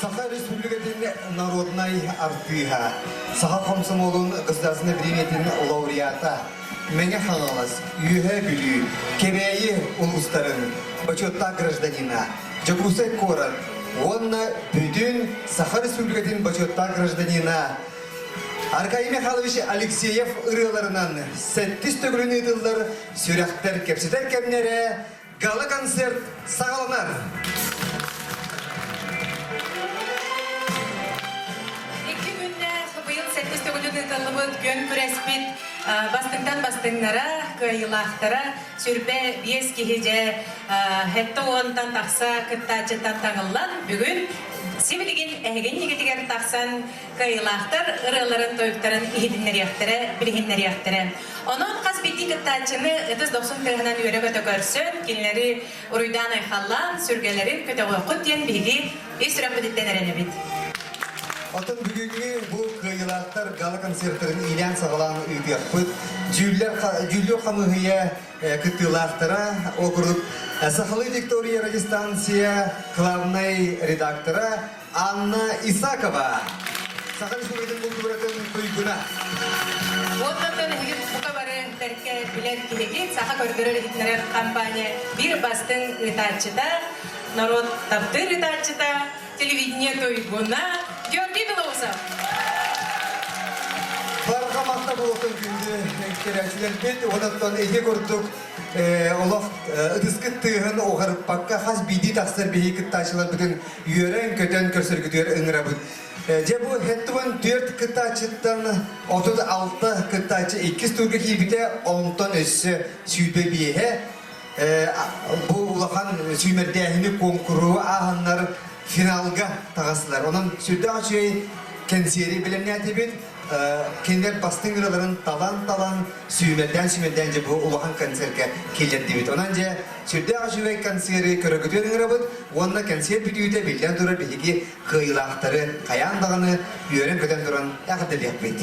Саха Республикатын народнай артыыһа, Саха комсомолун государственной премиятын лауреата, Мэҥэ Хаҥалас, Үөһээ Бүлүү, Кэбээйи улуустарын бочуоттаах гражданина, Дьокуускай куорат уонна бүтүн Саха Республикатын бочуоттаах гражданина Аркадий Михайлович Алексеев ырыаларынан сэттис төгүлүн ыытыллар сүрэхтэр кэпсэтэр кэмнэрэ гала-концерт саҕаланар. Икки күннээх быйыл сэттис төгүлүн ыытыллыбыт күөн күрэспит бастыҥтан бастыҥнара, кыайыылаахтара сүрбэ биэс киһи дьэ сэттэ уонтан тахса кыттааччыттан таҥыллан бүгүн сибилигин эһигин ньигитигэр тахсан кыайыылаахтар ырыаларын-тойуктарын иһитиннэриэхтэрэ, билиһиннэриэхтэрэ. Онон хас биирдии кыттааччыны ытыс дохсун тыаһынан үөрэ-көтө көрсөн, кинилэри уруйдаан-айхаллаан, сүргэлэрин көтөҕүөххүт диэн биһиги ис сүрэхпититтэн эрэнэбит. Оттон бүгүҥҥү бу кыайыылаахтар гала-концертарын иилээн-саҕалаан ыытыахпыт. Дьүүллүүр хамыыһыйа кыттыылаахтара округ Сахалыы Виктория радиостанция главнай редактора Анна Исакова, Саха Республикатын култууратын туйгуна. Уоннаттан эһиги бука бары бэркэ билэр киһигит, саха көрдөрөр-иһитиннэрэр компания биир бастыҥ ыытааччыта, норуот таптыыр ыытааччыта, телевидение туйгуна Георгий Белоусов. Барҕа махта буолуохтун күндү көрөөччүлэрбит, онон ити курдук олох ытыскыт тыаһын уҕарыппакка хас биирдии тахсар биһиги кыттааччыларбытын үөрэн-көтөн көрсөргүтүгэр ыҥырабыт. Дьэ бу хэттуон түөрт кыттааччыттан 36 кыттааччы иккис туурга киирбитэ, онтон өссө 25-э бу улахан сүүмэрдээһини куонкуруһу ааһаннар финалга таҕыстылар. Онон сүрдээх үчүгэй кэнсиэри бэлэмнээтибит. Кинилэр бастыҥ ырыаларын талан-талан, сүүмэрдээн-сүүмэрдээн дьэ бу улахан концерка киллэрдибит. Онон дьэ сүрдээх үчүгэй концеры көрөгүтүөн ыҥырабыт уонна концерт бүтүүтэ биллэн турар биһиги кыайыылаахтары хайаан даҕаны үөрэн-көтөн туран эҕэрдэлиэхпит.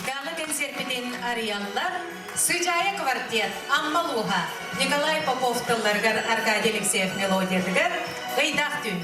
Гала концерпитин арыйаллар Сыдьаайа квартет Амма улууһа Николай Попов тылларыгар Аркадий Алексеев мелодиятыгар Ыйдаах түүн.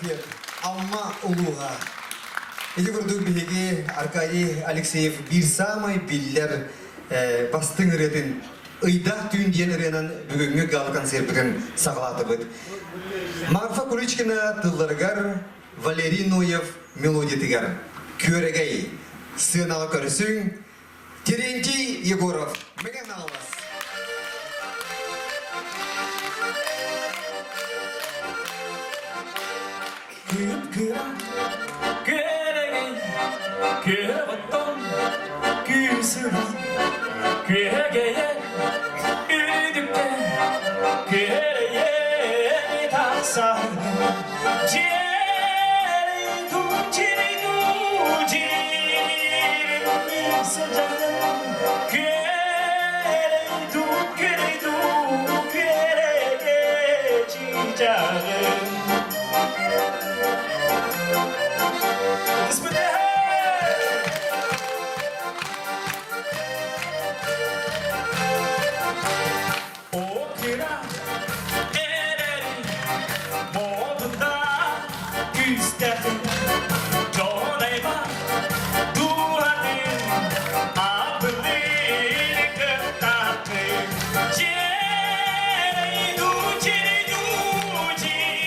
Иннокентьев, Амма улууһа. Ити курдук биһиги Аркадий Алексеев биир саамай биллэр бастыҥ ырыатын Ыйдаах түүн диэн ырыанан бүгүҥҥү гала-концерпытын саҕалаатыбыт. Марфа Куличкина тылларыгар, Валерий Ноев мелодиятыгар Күөрэгэй сыанаҕа көрсүҥ, Терентий Егоров, Мэҥэ Хаҥалас. Кып-кыра күөрэгэй, күөх оттон күүсүрэн, күөгэйэн үрдүккэ күөрэйэн тахсан, дьиэри дуу, дьиэри сылдьан, күөрэй дуу, күөрэй дуу, күөрэгэй чыычааҕым. Окура эрэр модунда күстэтин дьонайма дууһатын абылыы кыттаатын Черейду, черейду, черейду,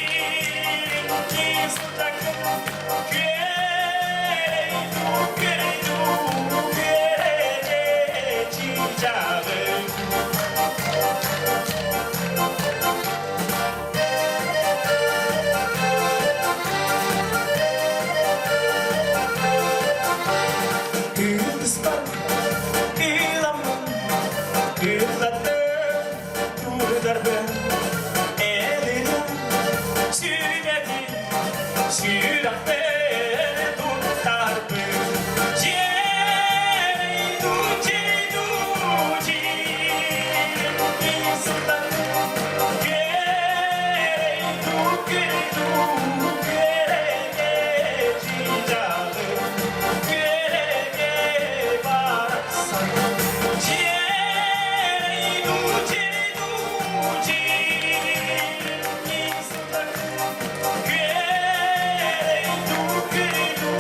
Күөрейду, күөрейду, күөрейду, чичагым. Кыргызстан, ыламмын, кырлаттым, турдарбын, элиним, сүбэтин, сүрэхпин туттарбын. Жерейду, жерейду, жерейду, сылтан, жерейду, жерейду, жерейду, күөрэгэй барахсан. Жерейду, жерейду, жерейду, сылтан, күөрейду, күөрейду,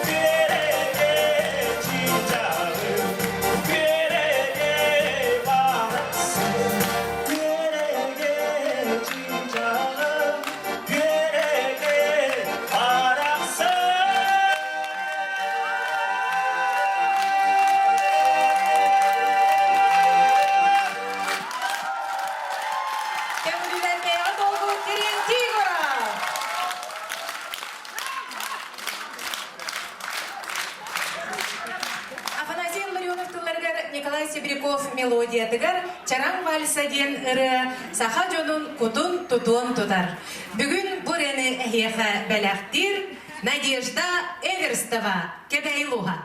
күөрэгэй чыычааҕым, күөрэгэй барахсан. Күөрэгэй чыычааҕым, күөрэгэй барахсан. Көмүлүлэрбэйэҕэ долгу Терентий Егоров! Афанасий Илларионов тылларыгар Николай Сибиряков мелодиятыгар «Чараҥ вальса» диэн ырыа саха дьонун кутун тутуон тутар. Бүгүн бу ырыаны эһиэхэ бэлэхтиир Надежда Эверстова, Кэбээйи улууһа.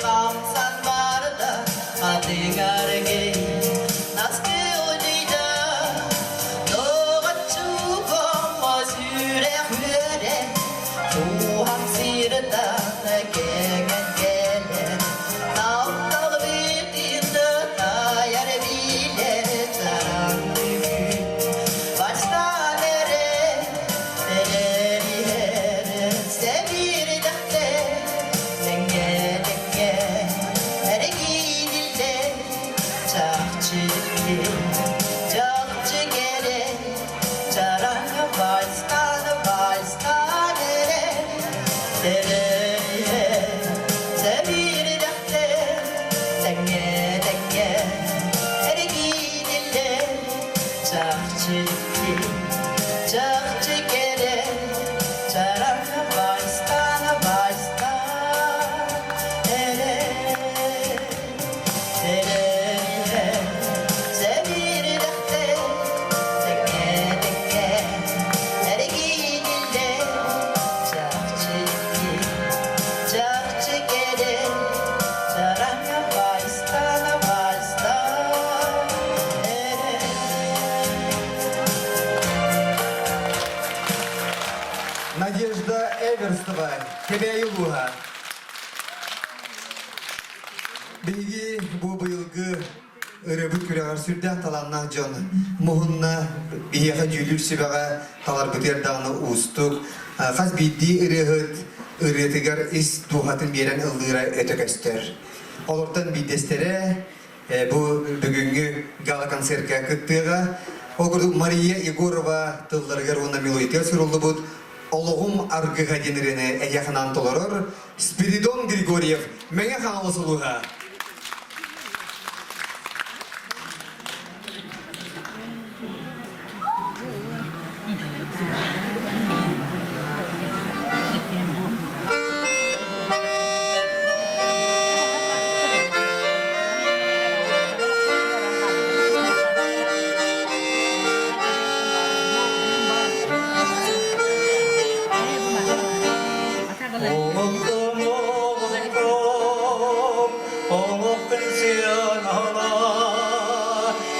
Хамсан барда хатыҥаргы Наскы одуйда Доҕоччугум сүрэх үөрэ Туһах сиртан кэҥэн кэлэр Таптал битин тайар билэр чараҥ бүгүн Бастан эрэ Тэрэр сэбирдэхтэ Тэҥҥэ-тэҥҥэ эргиниллэ Чахчы чахчы кэрэ Чараҥ вальстан вальстан эрэ Тэрэр сэбирдэхтэ Тэҥҥэ-тэҥҥэ эргиниллэ Чахчы чахчы кэрэ Чараҥ вальстан вальстан эрэ Тэрэр сэбирдэхтэ Тэҥҥэ-тэҥҥэ эргиниллэ Чахчы чахчы кэрэ Чараҥ вальстан вальстан эрэ. Надежда Эверстова, Кэбээйи улууһа. Биһиги бу быйылгы ырыабыт күрэҕэр сүрдээх талааннаах дьон муһунна биһиэхэ дьүүлүүр сүбэҕэ таларбытыгар даҕаны уустук. Хас биирдии ырыаһыт ырыатыгар ис дууһатын биэрэн ыллыыра өтө көстөр. Олортон биирдэстэрэ бу бүгүҥҥү гала-концерка кыттыаҕа. Ол курдук Мария Егорова тылларыгар уонна мелодиятыгар суруллубут «Олоҕум аргыһа» диэн ырыаны эйиэхэ толорор Спиридон Григорьев Мэҥэ Хаҥалас улууһа. Олохтом, олохтом, олохтун сыанаһына,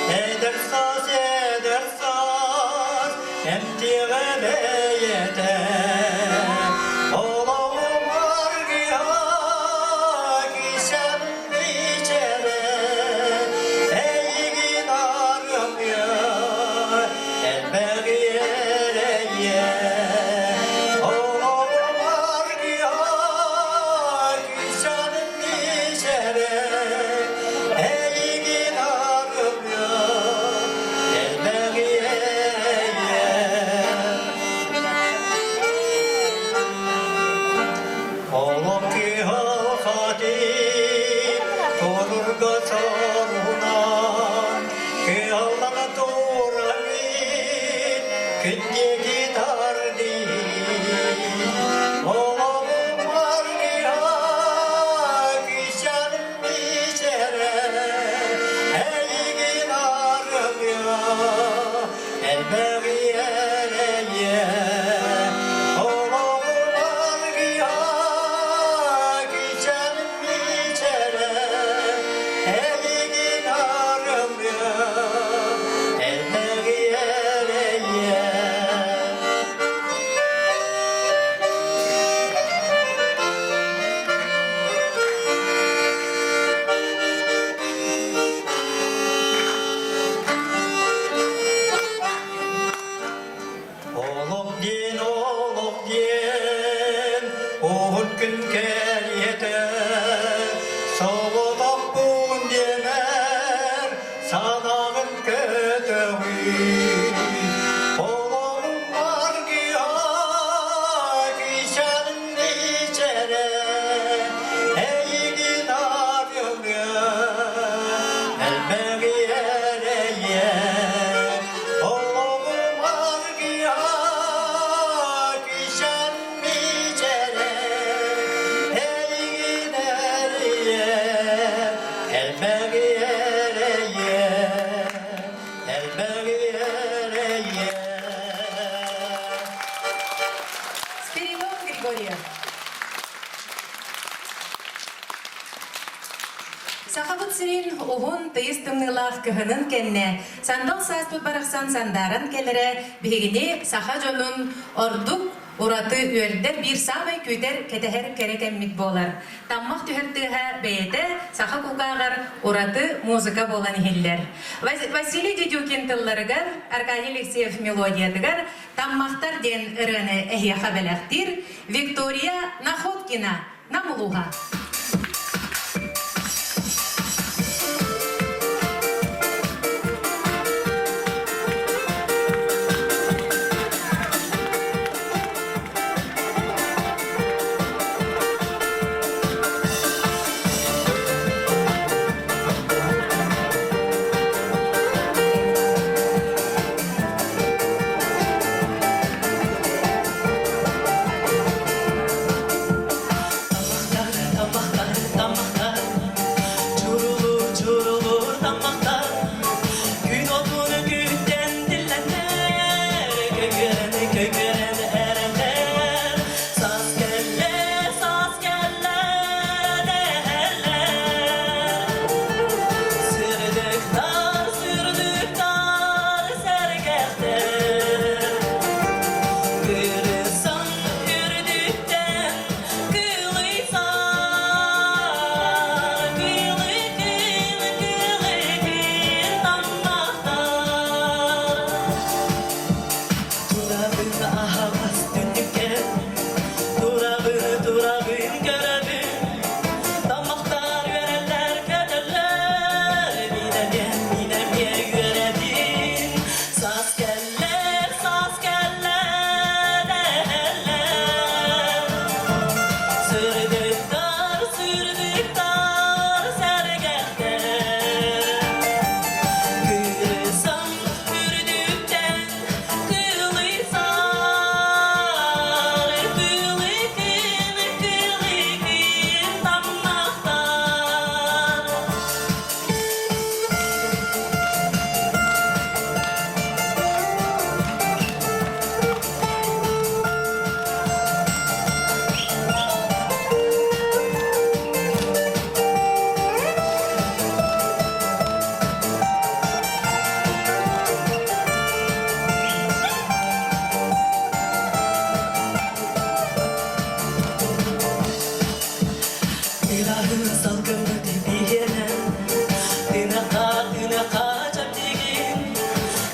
эдэр саас, эдэр саас, эмтиэҕэ бэйэтэ. Олоҕум аргыһа, кисэм бичэрэ, эйигин арыйа, элбэҕи эрэйэ. Олоҕум аргыһа, кисэм бичэрэ, эйигин арыйа, элбэҕи эрэйэ. Олох кыһалҕатын торурга соруһунан, кыһаллана тураммын күн диэки тардыы. Олоҕум аргыһа күүсэм бичэрэ, эйигин арыйа, элбэҕи эрэйэ. Олоҕум аргыһа күүсэм бичэрэ, эйигин арыйа, элбэҕи эрэйэ. Олох диэн, олох диэн, уһун күн кэриэтэ, соҕотохпун диэмэр, санааҕын көтөҕүй. Олоҕум аргыһа, кичэлин ичэрэ, эйигин арыаллыа, элбэҕи эрэйэ. Олоҕум аргыһа, кичэн бичэрэ, эйигин эрийэ, элбэҕи эрэйэ, элбэҕи эрэйэ. Сахабыт сирин уһун тыйыс тымныылаах кыһынын кэннэ сандал сааспыт барахсан сандааран кэлэрэ биһигини саха дьонун ордук ураты үөрдэр биир саамай күүтэр кэтэһэр кэрэ кэммит буолар. Таммах түһэр тыаһа бэйэтэ саха кулгааҕар ураты музыка буолан иһиллэр. Василий Дедюкин тылларыгар, Аркадий Алексеев мелодиятыгар «Таммахтар» диэн ырыаны эһиэхэ бэлэхтиир Виктория Находкина Нам улууһа. Тамахтар, тамахтар, тамахтар, чурулур, чурулур тамахтар, күн отун күттен дилленер, көйгөрен, көйгөрен эрелер, саз келле, саз келле, дehellер. Сүрдүк тар, сүрдүк тар, сэргэхтер. Кырысан үрдүктэн кылыйсар, кылыкын, кылыкын таммахтар. Турабын аһаҕас түннүккэ, турабын, турабын көрөбүн, таммахтар үөрэллэр, көтөллөр, мин эмиэ, мин эмиэ үөрэбин. Саас кэллэр, саас кэллэр, дэһэллэр. Сырдыктар, сырдыктар, сэргэхтэр. Кырысан үрдүктэн кылыйсар, кылыкын, кылыкын таммахтар. Ыраһын салгыммыт биһиэнэ, тынаха, тынаха чэбдигин,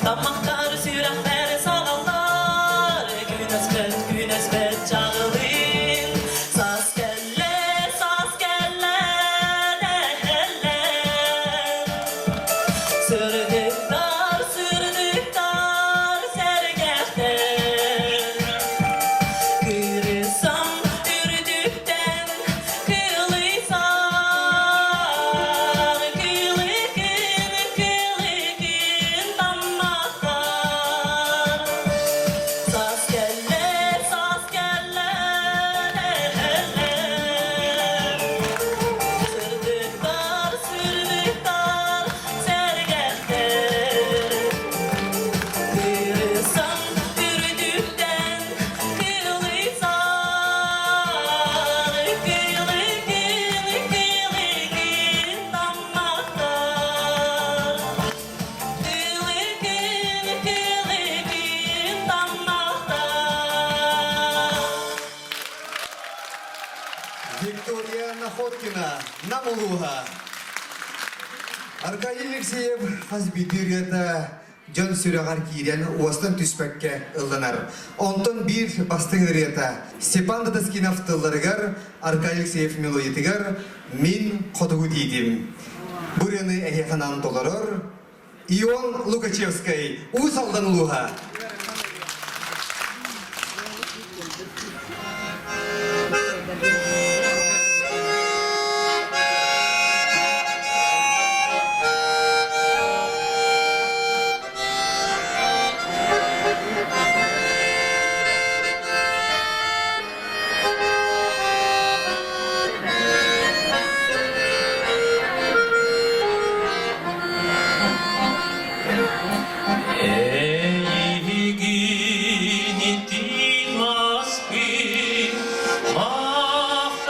таммахтар сүрэхтэр саҕаллар, күн өспөт, күн өспөт чаҕылын, саас кэллэ, саас кэллэ, дэһэллэр. Сырдыктар, сырдыктар, сэргэхтэр. Кырысам үрдүктэн кылыйсар, кылыкын, кылыкын таммахтар. Саас кэллэр, саас кэллэр, эһэллэр. Сырдыктар, сырдыктар, сэргэхтэр. Кырысан үрдүктэн кылыйсар, кылыкын, кылыкын таммахтар. Кылыкын, кылыкын таммахтар. Виктория Находкина, Нам улууһа. Аркадий Алексеев хас биирдии ырыата дьон сүрэҕэр киирэн уостан түспэккэ ылланар. Онтон биир бастыҥ ырыата Степан Татаскинов тылларыгар, Аркадий Алексеев мелодиятыгар «Мин хотугу тиитим». Бу ырыаны эһиэхэ анаан толорор Ион Лукачевскай, Уус Алдан улууһа. Эйигин итин маспын махтанабын.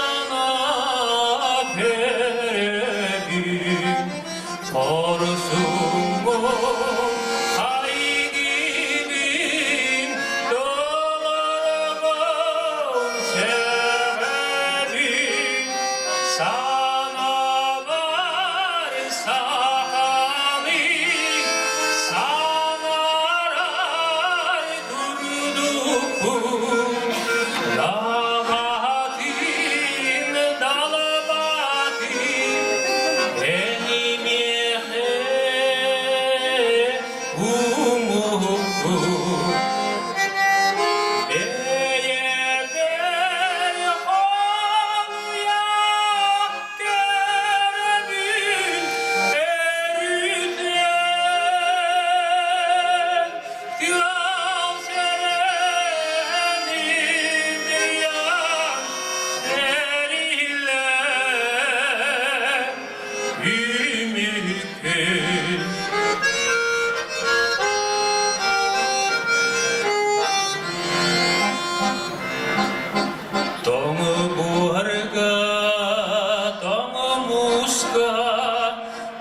муска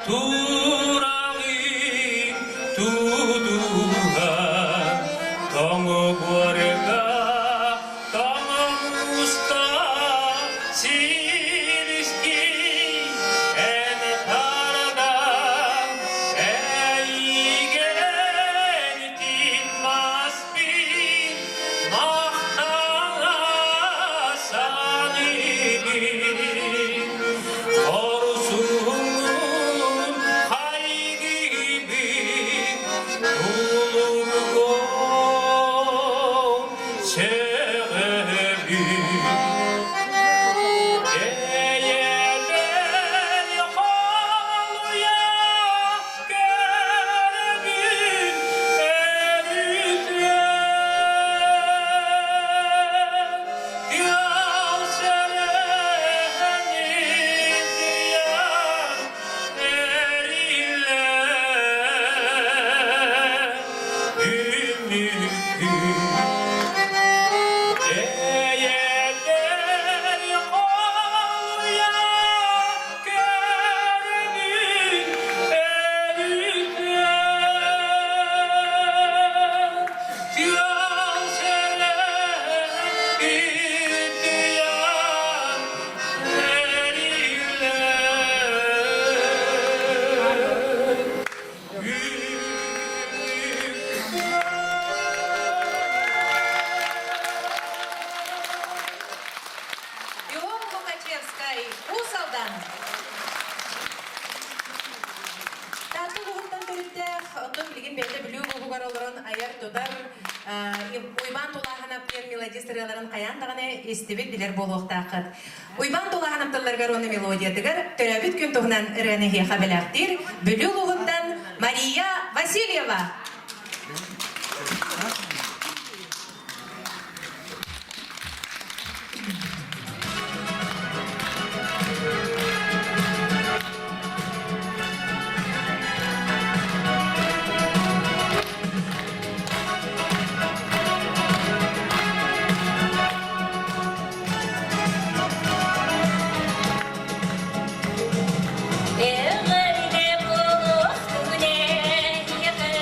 тураҕын тутуһан тоҥу буорга тоҥу муска силискин эн тардан эйигин тиммаспын махтана саныыбын Хорсуҥҥун хайгыыбын тулургун сөҕөбүн Эйэбэр холуйа көрөбүн өрүтүө Тыал сэрэһин эриллэ үмүккүн Эйэбэр холуйа көрөбүн өрүтүө Тыал сэрэһин эриллэ Ион Лукачевскай, Уус Алдан. Таатта улууһуттан төрүттээх, оттон билигин бэйэтэ Бүлүү улууһугар олорон айар-тутар Уйбаан Тулааһынап диэн мелодист ырыаларын хайаан даҕаны истибит билэр буолуохтааххыт. Уйбаан Тулааһынап тылларыгар уонна мелодиятыгар төрөөбүт күн туһунан ырыаны эһиэхэ бэлэхтиир Бүлүү улууһуттан Мария Васильева. Эҕэрдэ буолуохтун эйиэхэ.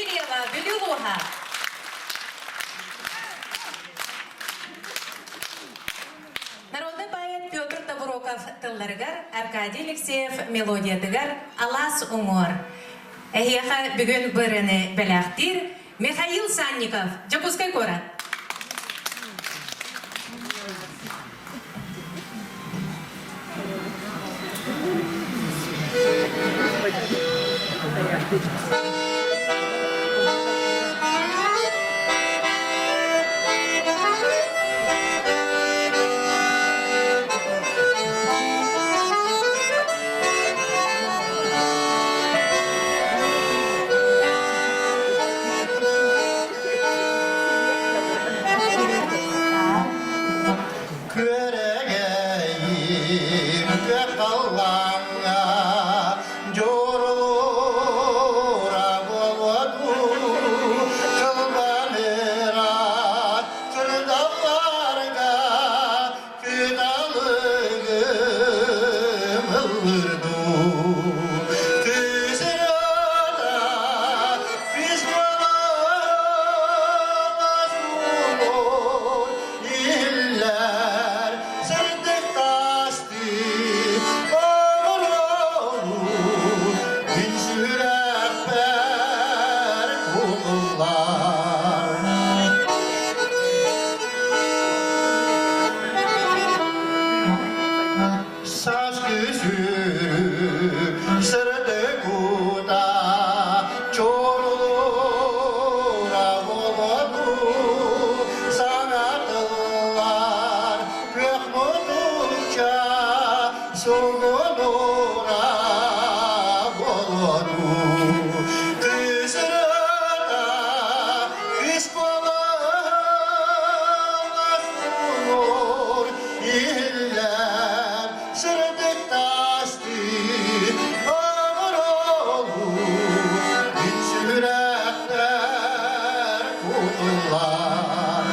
Васильева, Бүлүү улууһа. Народный поэт Петр Табуроков тылларыгар, Аркадий Алексеев мелодиятыгар «Алаас уҥуор». Эһиэхэ бүгүн бырыны бэлэхтиир Михаил Санников, Дьокуускай куорат. Күөрэгэйим күөх халлааҥҥа дьорура буолуо кылбаныра кырдалларга күн алыгым ыллырду Кызырада Iller сырдык тасты оҥорору мин сүрэхпэр кутуллар. Сааскы сүүрүк сырдык уута чорулуура болону саҥа тыллар күөх мутукча сугунура болону кысырата кыс буолар Иллэр сырдык тасты оҥоролу мин сүрэхпэр кутуллар.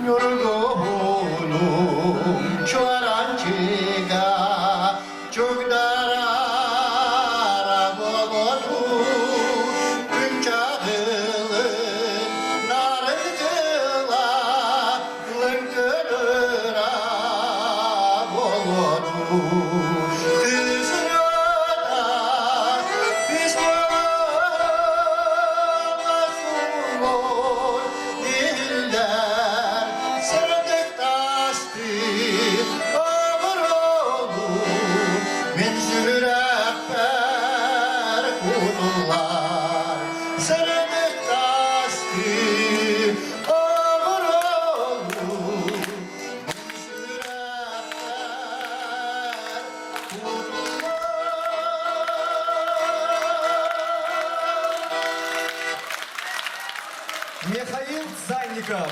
Yorgunum чуаранчыга чугдарара болоду күн чагылын нарыгыла лыҥкыныра болоду Кызырата Iller сырдык тасты оҥоролу мин сүрэхпэр кутуллар сырдык тасты оҥоролу мин сүрэхпэр кутуллар. Михаил Санников.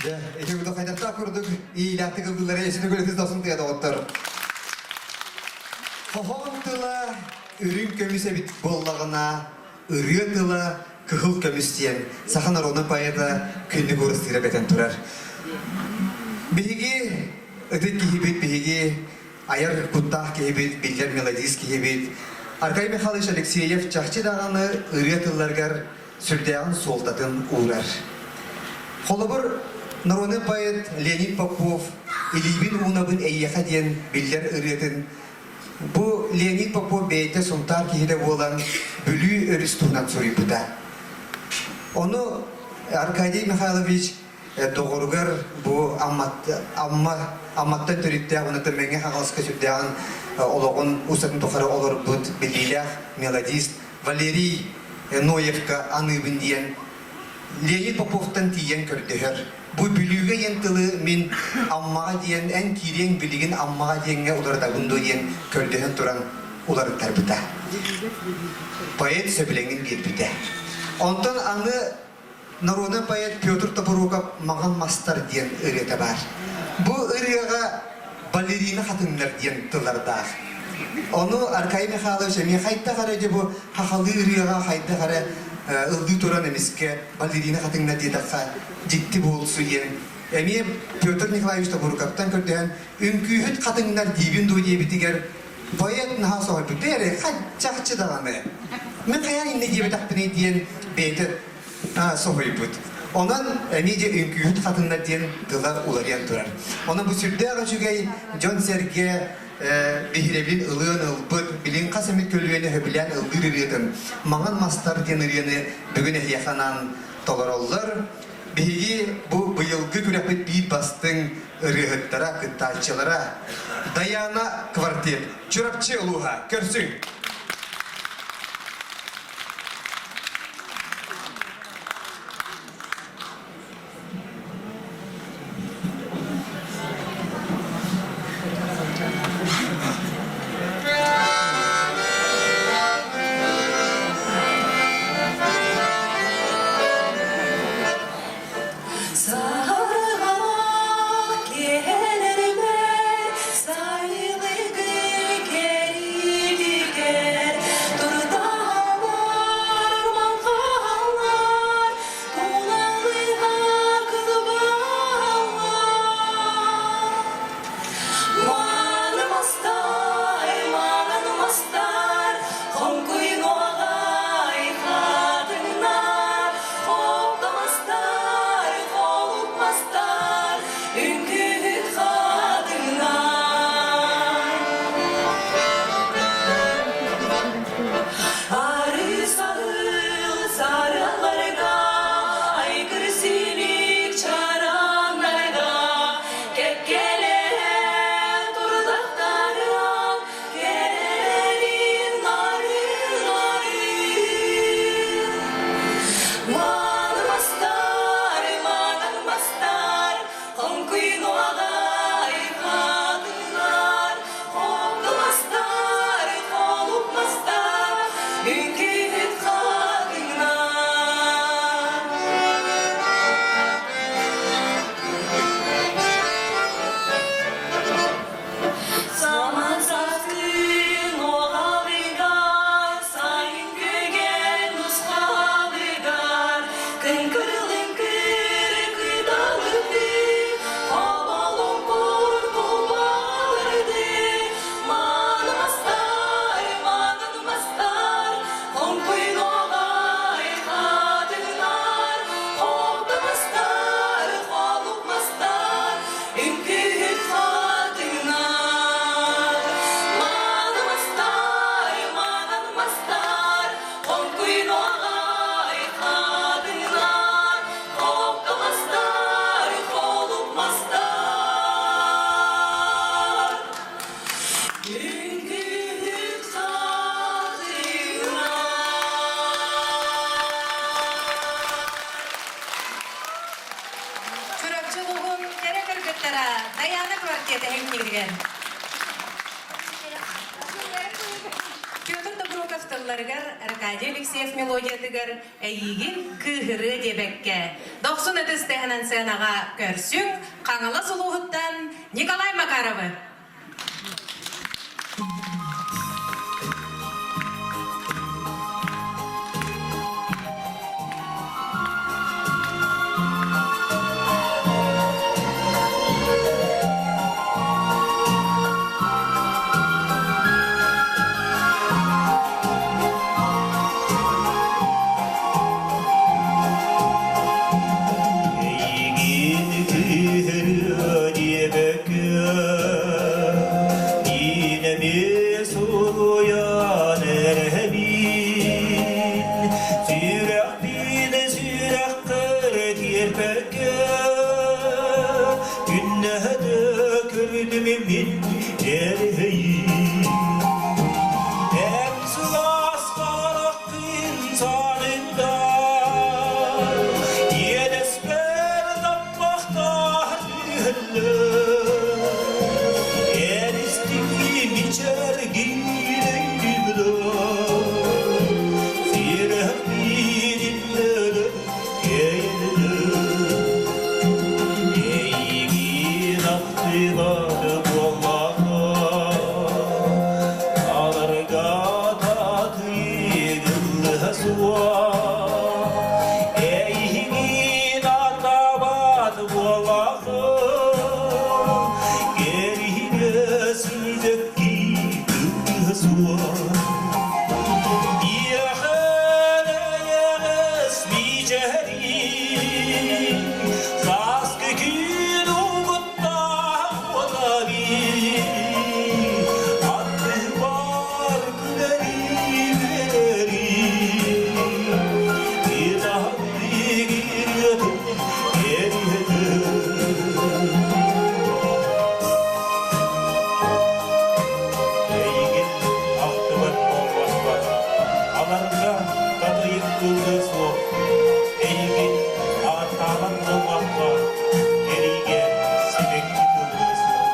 Дьэ, ити курдук хайдахтаах курдук иилээхтик ыллылары эсини көлөтүс досун тыа доҕоттор. Хоһоон тыла үрүҥ көмүс эбит буоллаҕына, ырыа тыла кыһыл көмүс диэн саха народнай поэта Күннүк Уурастыыра бэтэн турар. Биһиги ытык киһибит, биһиги айар куттаах киһибит, биллэр мелодист киһибит Аркадий Михайлович Алексеев чахчы даҕаны ырыа тылларыгар сүрдээҕин суолтатын уурар. Холобур, народный поэт Леонид Попов «Илиибин уунабын эйиэхэ» диэн биллэр ырыатын бу Леонид Попов бэйэтэ Сунтаар киһитэ буолан Бүлүү өрүс туһунан суруйбута. Ону Аркадий Михайлович доҕоругар бу Амма Амматтан төрүттээх уонна Мэҥэ Хаҥаласка сүрдээҕин олоҕун устатын тухары олорбут биллиилээх мелодист Валерий Ноевка аныыбын диэн Леонид Поповтан тиийэн көрдөһөр. Бу Бүлүүгэ диэн тылы мин Аммаҕа диэн эн киириэҥ билигин Аммаҕа диэҥҥэ уларытабын дуо диэн көрдөһөн туран уларыттарбыта. Поэт сөбүлэҥин биэрбитэ. Онтон аны. Народный поэт Петр Тобуруков «Маҕан мастар» диэн ырыата баар. Бу ырыаҕа балерина хатыҥнар диэн тыллардаах. Ону Аркадий Михайлович эмиэ хайдах эрэ дьэ бу хахалыы ырыаҕа хайдах эрэ ыллыы туран эмискэ балерина хатыҥнар диэтэххэ дьикти буолсу диэн эмиэ Петр Николаевич Тобуруковтан көрдөһөн үҥкүүһүт хатыҥнар диибин дуу диэбитигэр поэт наһаа соһуйбут эрэ чахчы даҕаны мин хайаан иннэ диэбэтэхпиний диэн бэйэтэ соһуйбут. Онон эмиэ дьэ үҥкүүһүт хатыннар диэн тыла уларыйан турар. Онон бу сүрдээх үчүгэй дьон-сэргэ биһирэбилин ылыан ылбыт, билин хас эмит көлүөнэ сөбүлээн ыллыыр ырыатын «Маҥан мастар» диэн ырыаны бүгүн эһиэхэ анаан толороллор. Биһиги бу быйылгы күрэхпит биир бастыҥ ырыаһыттара, кыттааччылара Даяна квартет, Чурапчы улууһа, көрсүҥ! Саһарҕалаах киэһэлэрбэр сайылыгы кэриитигэр турдаалар маҥхаллар тулалыга кылбааллар. Мааны мастай, маҥан мастар, хоҥкуйнуоҕай хатыҥнар, хопто мастар, холук мастар, үҥкүүһүт хатыҥнар. Ары саһыл сараларга, айгыр силик чараннарга, кэккэлэһэ турдахтарыан, кэлэрин нарын-нарын. Мааны мастар, маҥан мастар, хоҥкуйнуоҕай хатыҥнар, Хоҥку мастар, холук мастар, үҥкүүһүт хатыҥнар. Саман саскын оҕалыгар, сайын күгэн нусхалыгар, кыҥкыр-лыҥкыр кыдалыгы, оболоҥкур кубалырды, мааны мастар, маанын мастар, хоҥкуйнуоҕай хатыҥнар, хопто мастар, холук мастар, үҥкүүһүт хатыҥнар. Мааны мастар, маанан мастар, хоҥкуйнуоҕай хатыҥнар, хопто мастар, холук мастар. Үҥкүүһүт хатыҥнар. Чурапчы улууһун кэрэ кыргыттара Даяна квартета иһиҥнигигэр. Петр Доброков тылларыгар Аркадий Алексеев мелодиятыгар «Эйиигин кыыһырыа» диэбэккэ, дохсун ытыс тыаһынан сыанаҕа көрсүҥ Хаҥалас улууһуттан Николай Макаровы. Эйигин кыыһырыа диэбэккэ, Иинэми суруйан эрэбин, Сүрэхпин сүрэххэр тиэрпэккэ, Күннэһэ көрдүм мин эрэйин. Эн сылаас хараххын сарында, Иэдэспэр таммахтаах Буолаҕын Кэриҥэ сүлдэкки суох Иэхэлэйэҕэс мичээрин Сааскы күн угуттаах уотабин Аттыбар күлэри Эйигин ахтыбат буолбаппар, аларга татыйык кылгы суох. Эйигин ааттаабат буолбаппар, эриигэ сибэкки тыллыы суох.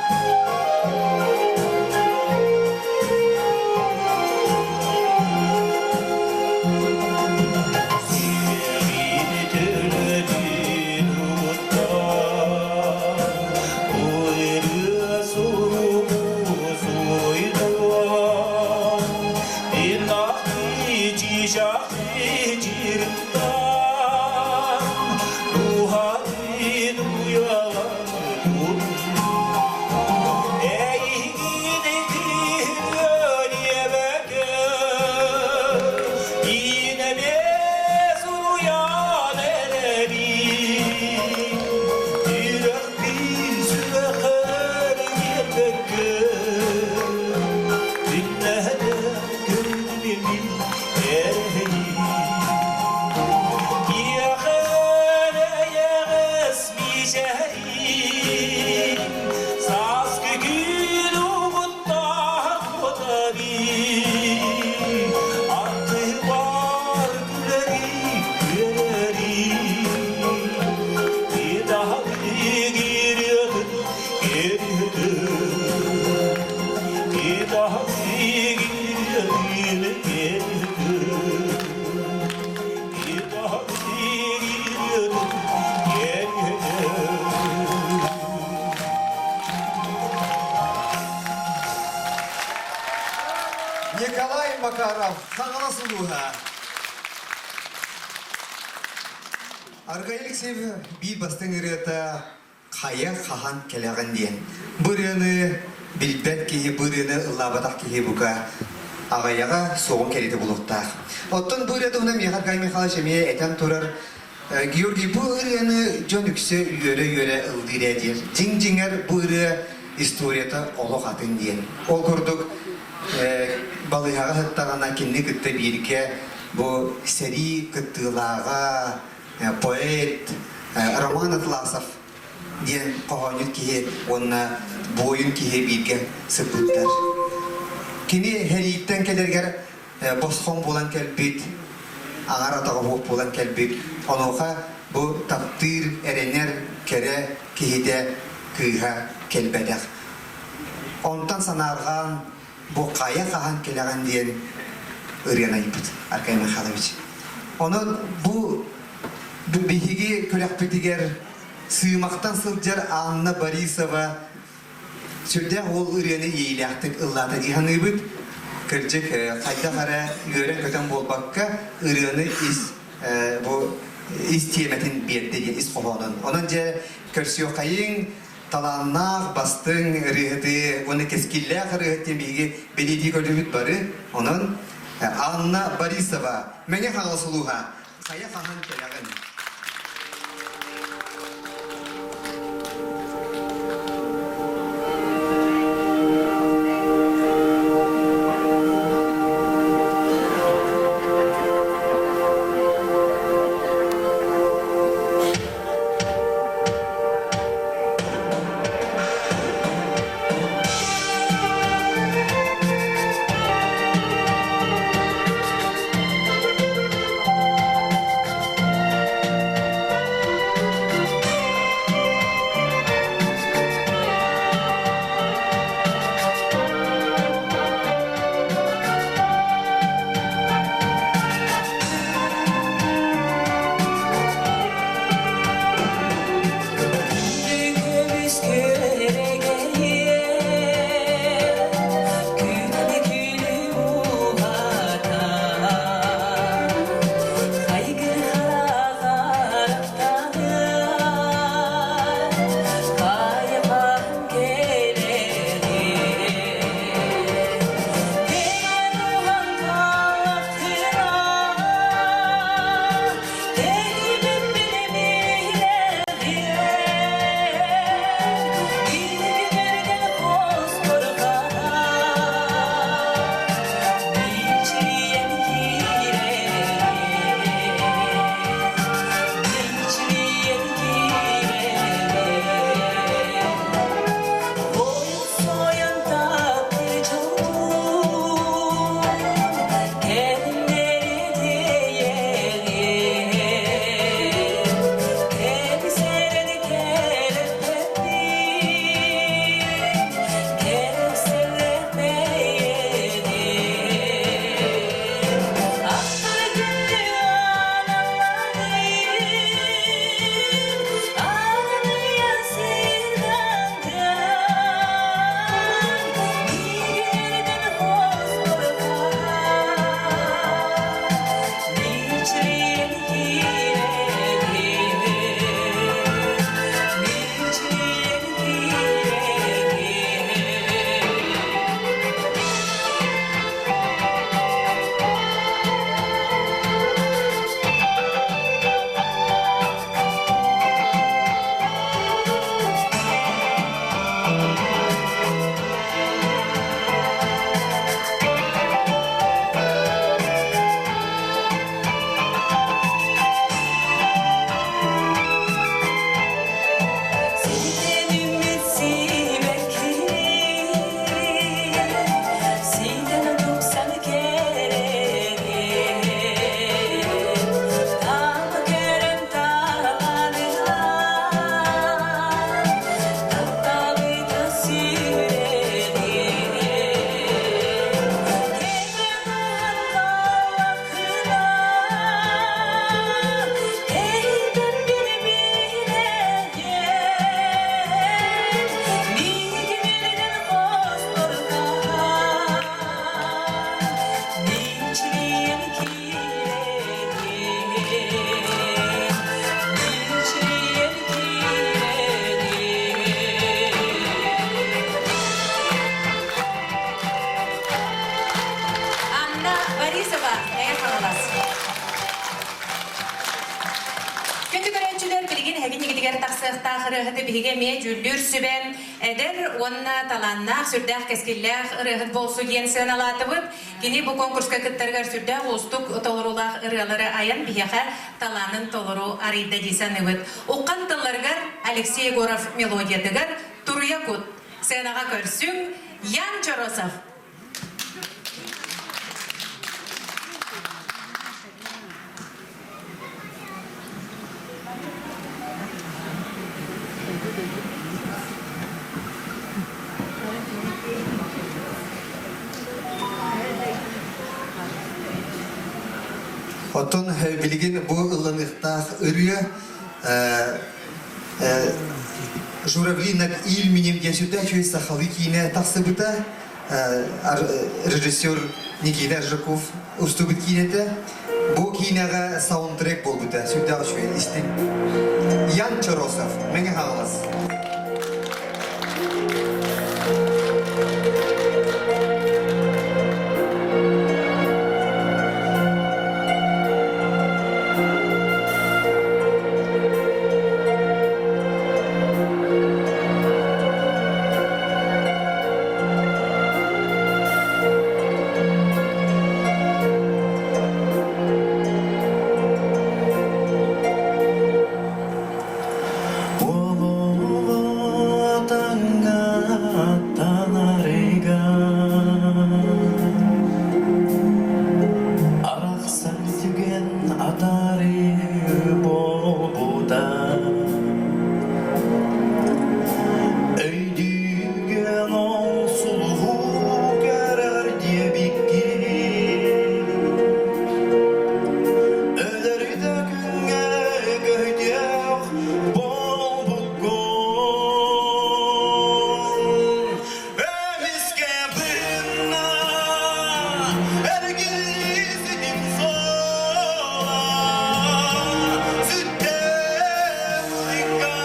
Сирэҕин төлөтүн уттан, Ырыа суругу суруйдум, Инахты чижахты чиртан, Духатын уялан Эйигин киһиэбэкэ, Инэбэ суруйан эрэбин, Сүрэхпин сүрэхэр диэбэккэ, Күннэһэ көрдүм мин эрэйин. Иэхэр-эйэҕэс мичээрин, Сааскы күн угуттаах куотабын, Аттыбар күлэри күөрэри, Кытаһы кириэтин кэриэтин, Кытаһы кириэтин кэриэтин, Кытаһы кириэтин кэриэтин. Николай Макаров, Хаҥалас улууһа. Аргай Алексеев биир бастыҥ ырыата «Хайа хаһан кэлэҕин» диэн. Бу ырыаны билбэт киһи, бу ырыаны ыллаабатах киһи бука аҕыйаҕа суоҕун кэриэтэ булуохтаах. Оттон бу ырыа туһунан миэхэ Аркадий Михайлович эмиэ этэн турар Георгий, бу ырыаны дьон үксэ үөрэ-үөрэ ыллыыр ээ диир. Дьиҥ-дьиҥэр бу ырыа историята олох атын диэн. Ол курдук балыыһаҕа сыттаҕына кинини кытта бииргэ бу сэрии кыттыылааҕа, поэт Роман Атласов диэн хоһоонньут киһи уонна буойун киһи бииргэ сыппыттар. Кини сэрииттэн кэлэригэр босхоҥ буолан кэлбит, аҥар атаҕа суох буолан кэлбит. Онуоха бу таптыыр, эрэнэр кэрэ киһитэ кыыһа кэлбэтэх. Онтон санаарҕаан бу хайа хаһан кэлэҕин диэн ырыаны айбыт Аркадий Михайлович. Онон бу биһиги күрэхпитигэр Сыымахтан сылдьар Анна Борисова Сүрдээх уол ырыаны иэйиилээхтик ыллаата дии саныыбыт. Кырдьык, хайдах эрэ үөрэн-көтөн буолбакка, ырыаны ис бу ис тиэмэтин биэрдэ диэн ис хоһоонун. Онон дьэ көрсүөххэйиҥ, талааннаах, бастыҥ ырыаһыты уонна кэскиллээх ырыаһыт диэн биһиги бэлиэтии көрдүбүт бары. Онон Анна Борисова, Мэҥэ Хаҥалас улууһа, хайа хаһан кэлэҕин? ааттаах ырыаһыты биһиги эмиэ дьүүллүүр сүбэ эдэр уонна талааннаах, сүрдээх кэскиллээх ырыаһыт буолсу диэн сыаналаатыбыт. Кини бу конкурска кыттарыгар сүрдээх уустук толоруулаах ырыалары айан биһиэхэ талаанын толору арыйда дии саныыбыт. Уххан тылларыгар Алексей Егоров мелодиятыгар Туруйа кут сценаҕа көрсүҥ Ян Чоросов. Оттон билигин бу ылланыахтаах ырыа Журавли над Ильменем диэн сүрдээх үчүгэй сахалыы киинэ тахсыбыта. Режиссер Никита Аржаков устубут киинэтэ. Бу киинэҕэ саундтрек буолбута сүрдээх үчүгэй истиҥ. Ян Чоросов, Мэҥэ Хаҥалас. Арахсар түгэн атаарыы буолбута Өйдүүгэн ол сулуһу көрөр диэбиккин Өлөрү да күҥҥэ көһүтүөх буолбуккун Эмискэ бынна эргиллиитин суола сүттэ музыка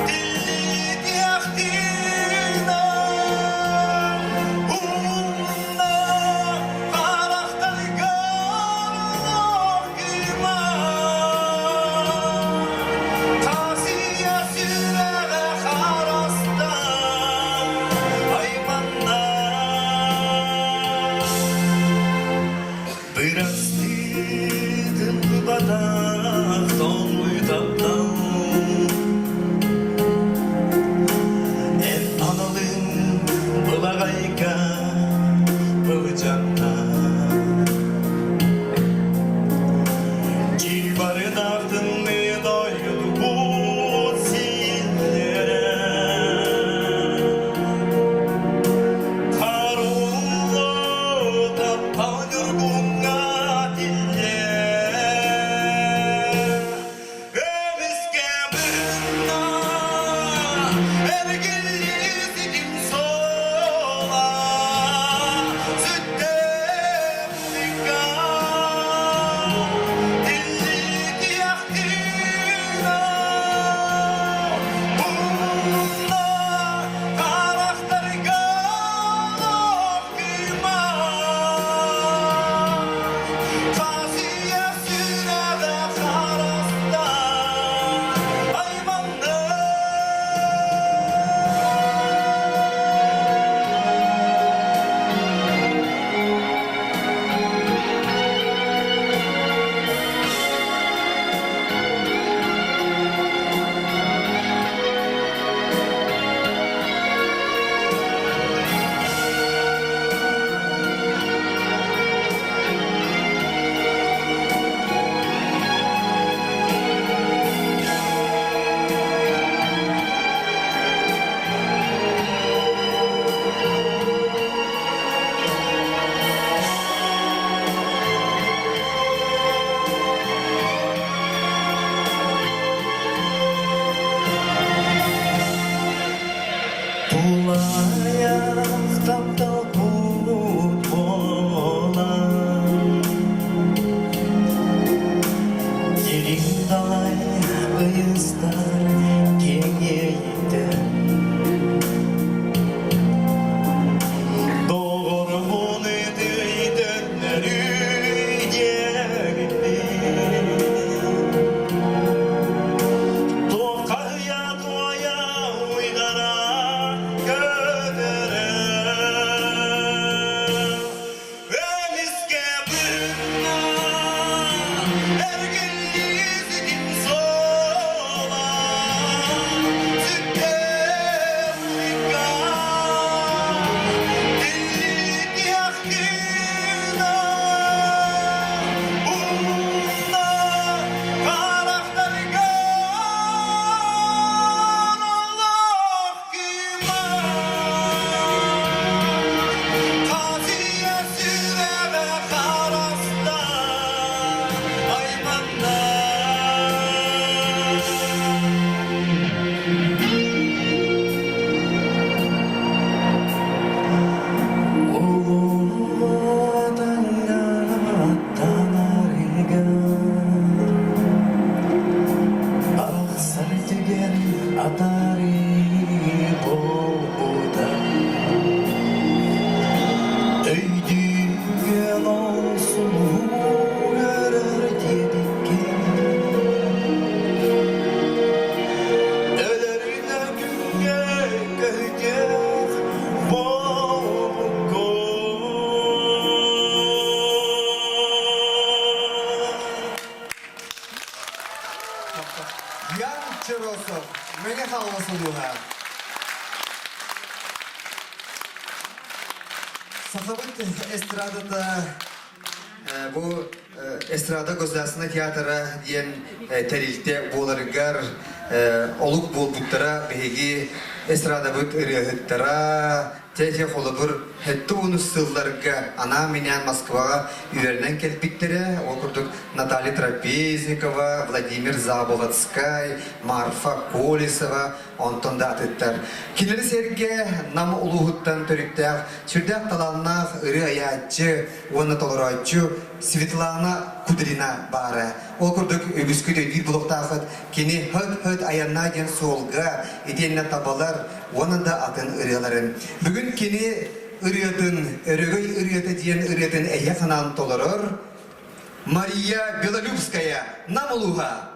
тиллиитиэхтиина умна харахтарга Тасия сүрэҕэ харастан айманна. Бырастыытын батах тоҥуй таптал Эн аналыҥ былаҕайга былдьанна. Дьылбарынаахтынны дойдубут сииллэрэ Харуллу таптал ньургуҥҥа тиллэр Эмискэ быһынна эргиллии ситим суола сүттэ музыка тиллиитиэхтиинэ умна харахтарга кыыма Хасия сүрэҕэ хараста айманна. Тулаайах таптал кут буолан Дириҥ далай ыйыстар киэҥ иэйиитэ Доҕорбун ытыйтөннөрү диэбиппин. Атаарыы буолбута Өйдүүгүн ол сулуһу көрөр диэбиккин Өлөрүнэ күҥҥэ көһүтүөх буолбуккун. Ян Черосов, Мэҥэ Хаҥалас улууһа. Сахабыт эстрадата бу эстрада государственнай театра диэн тэрилтэ буоларыгар олук буолбуттара биһиги эстрадабыт ырыаһыттара Тетя холобур сэттэ уонус сылларга анаан-минээн Москваҕа үөрэнэн кэлбиттэрэ. Ол курдук Наталья Трапезникова, Владимир Заболоцкай, Марфа Колесова, онтон да атыттар. Кинилэри сэргэ Нам улууһуттан төрүттээх, сүрдээх талааннаах ырыа айааччы уонна толорооччу Светлана Кудрина баара. Ол курдук үгүскүт өйдүүр булуохтааххыт кини «Хыт-хыт айаннаа» диэн суолга итиэннэ табалар уонна да атын ырыаларын. Бүгүн кини ырыатын, Өрөгөй ырыата диэн ырыатын эйэ санаан толорор Мария Белолюбская, Нам улууһа.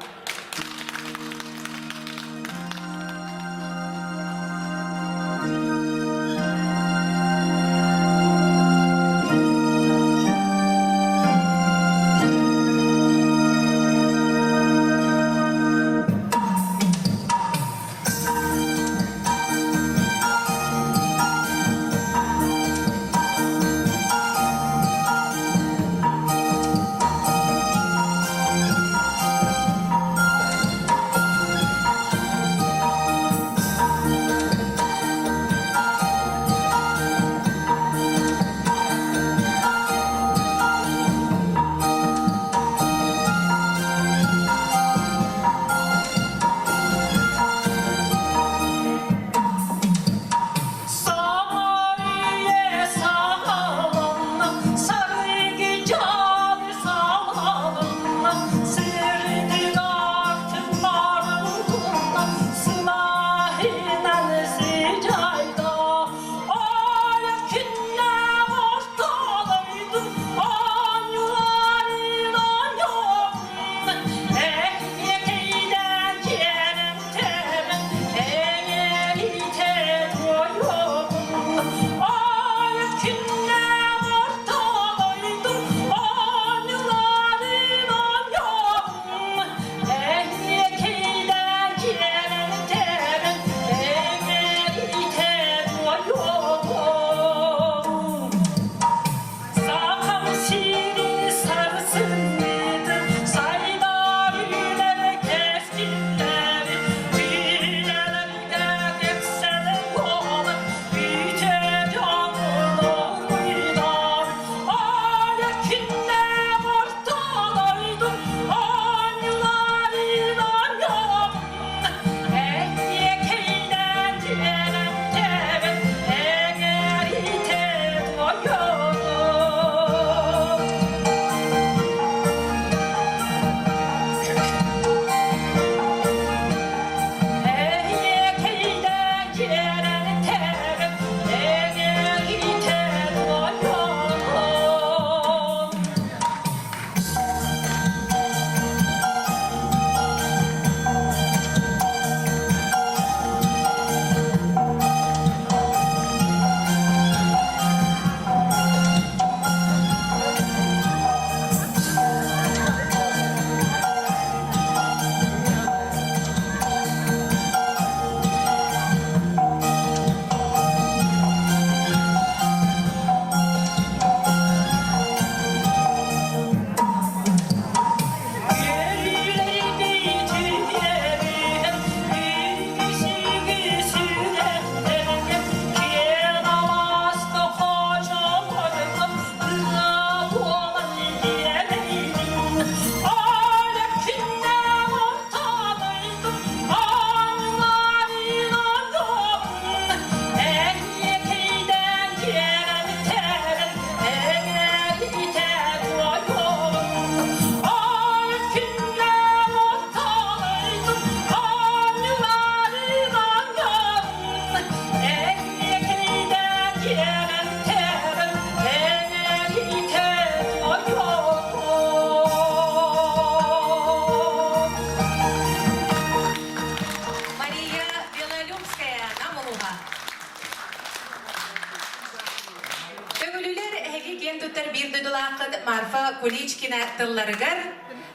Людмила Куличкина тылларыгар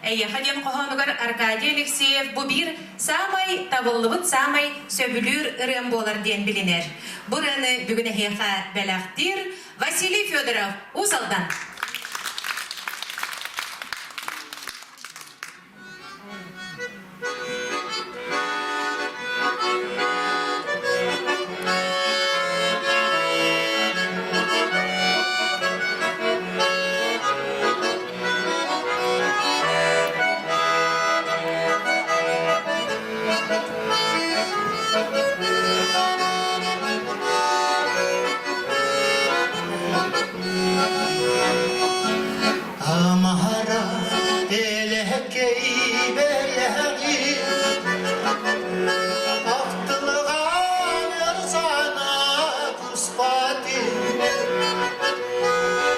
Эйиэхэ диэн хоһоонугар Аркадий Алексеев бу биир саамай табыллыбыт, саамай сөбүлүүр ырыам буолар диэн билинэр. Бу ырыаны бүгүн эһиэхэ бэлэхтиир Василий Федоров, Уус Алдан. Амара элэкэй бэлэҕи Ахтылҕан өр санаа куспатын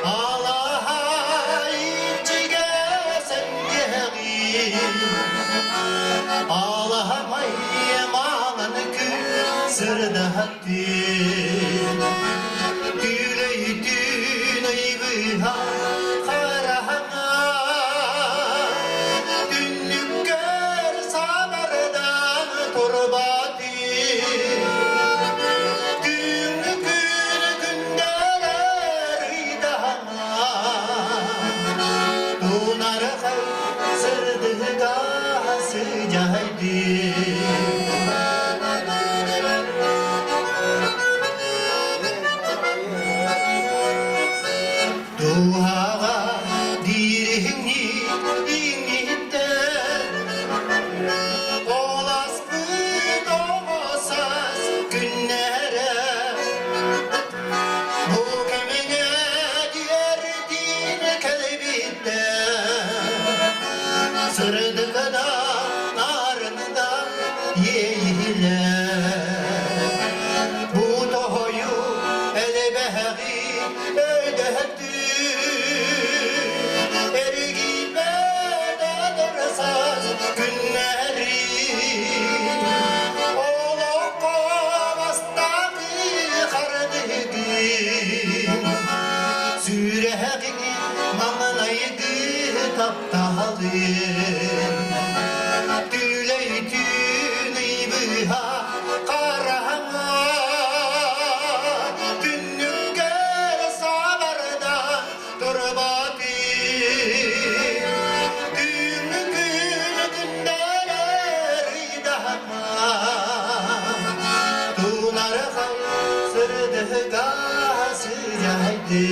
Алаһай дьигэ сэргэҕин Алаһамай маҥан күн сырдаттын Түлэй-түн ыйбыһа хараҥа Түннүккэр сабардан турбатын Күҥҥү күн күндэлэр ыйдаҥа Тунархай сырдыга сыдьайдын. Дууһаҕа дириҥи иҥиттэн Оласпыт оҕо-саас күннэрэ Бу кэмҥэ диэрдиин кэлбиттэр Сырдык да, нарын да иэйиилэр Бу тоһойу элбэҕи өйдөттү Эргийбэт эдэр саас күннэри Олоххо бастакы хардыгын Сүрэҕиҥ маҥнайгы тапталын Түлэй түүн ыйбыһа хараҥа Түннүккэр сабарда турбатын Түүҥҥү күн күндэлэр ыйдаһама Тунархай сырдыга сыдьайды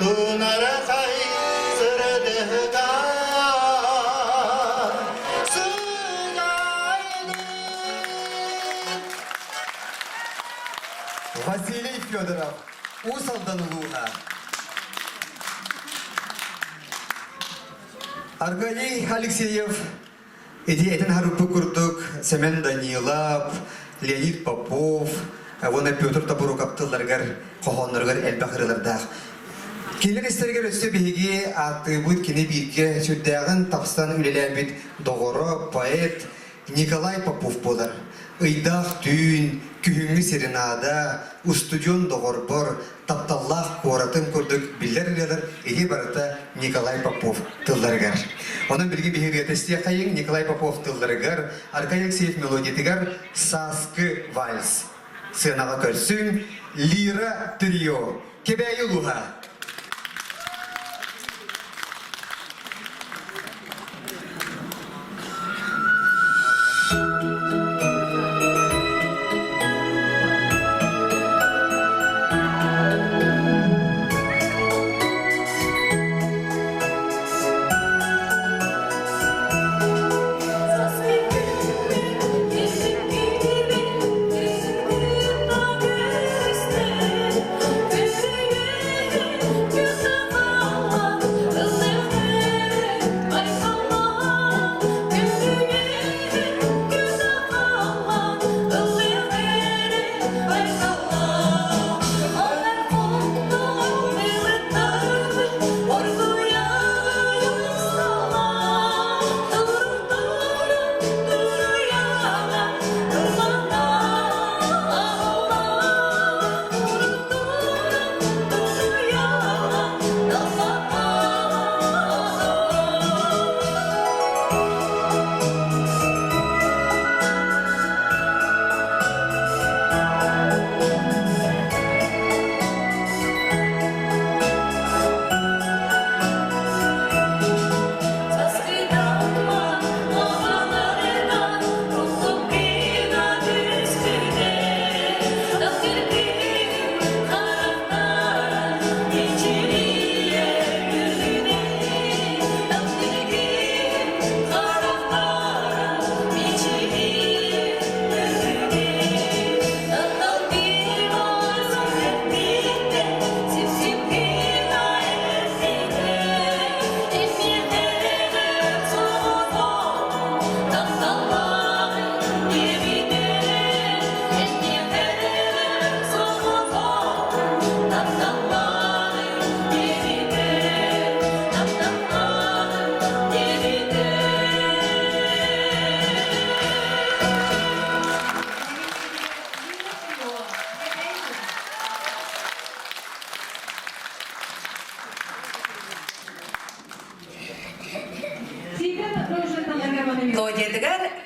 Тунархай сырдыга сыдьайды. Василий Федоров, Уус Алдан улууһа. Аркадий Алексеев Ити этин харыппыт курдук Семен Данилов, Леонид Попов уонна Петр Тобуруков тылларыгар, хоһоонноругар элбэх ырыалардаах. Кинилэр истэригэр өссө биһиги ааттыыбыт кини бииргэ сүрдээҕин тапсан үлэлээбит доҕоро, поэт Николай Попов буолар. Ыйдаах түүн, күһүҥҥү серенада, устудьуон доҕорбор, тапталлаах куоратым курдук биллэр ырыалар ити барыта Николай Попов тылларыгар. Онон билигин биһиги ырыата истиэхэйиҥ Николай Попов тылларыгар, Аркадий Алексеев мелодиятыгар «Сааскы вальс». Сыанаҕа көрсүҥ Лира трио, Кэбээйи улууһа.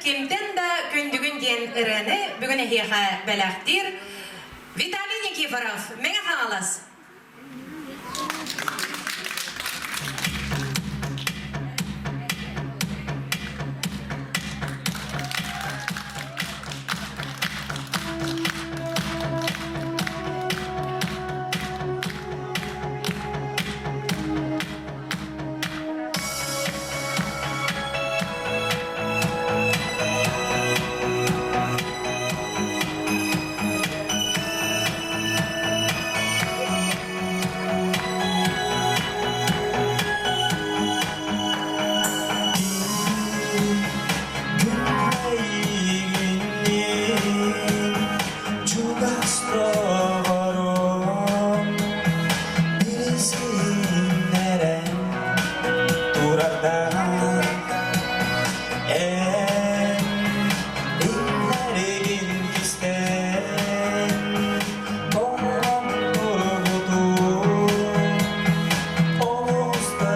Кимтэн да күндүгүн диэн ырыаны бүгүн эһиэхэ бэлэхтиир Виталий Никифоров, Мэҥэ Хаҥалас. Чугас доҕорум билсиннэрэн турардаах эн иннэригин кистээн тоҥон турбутун олус да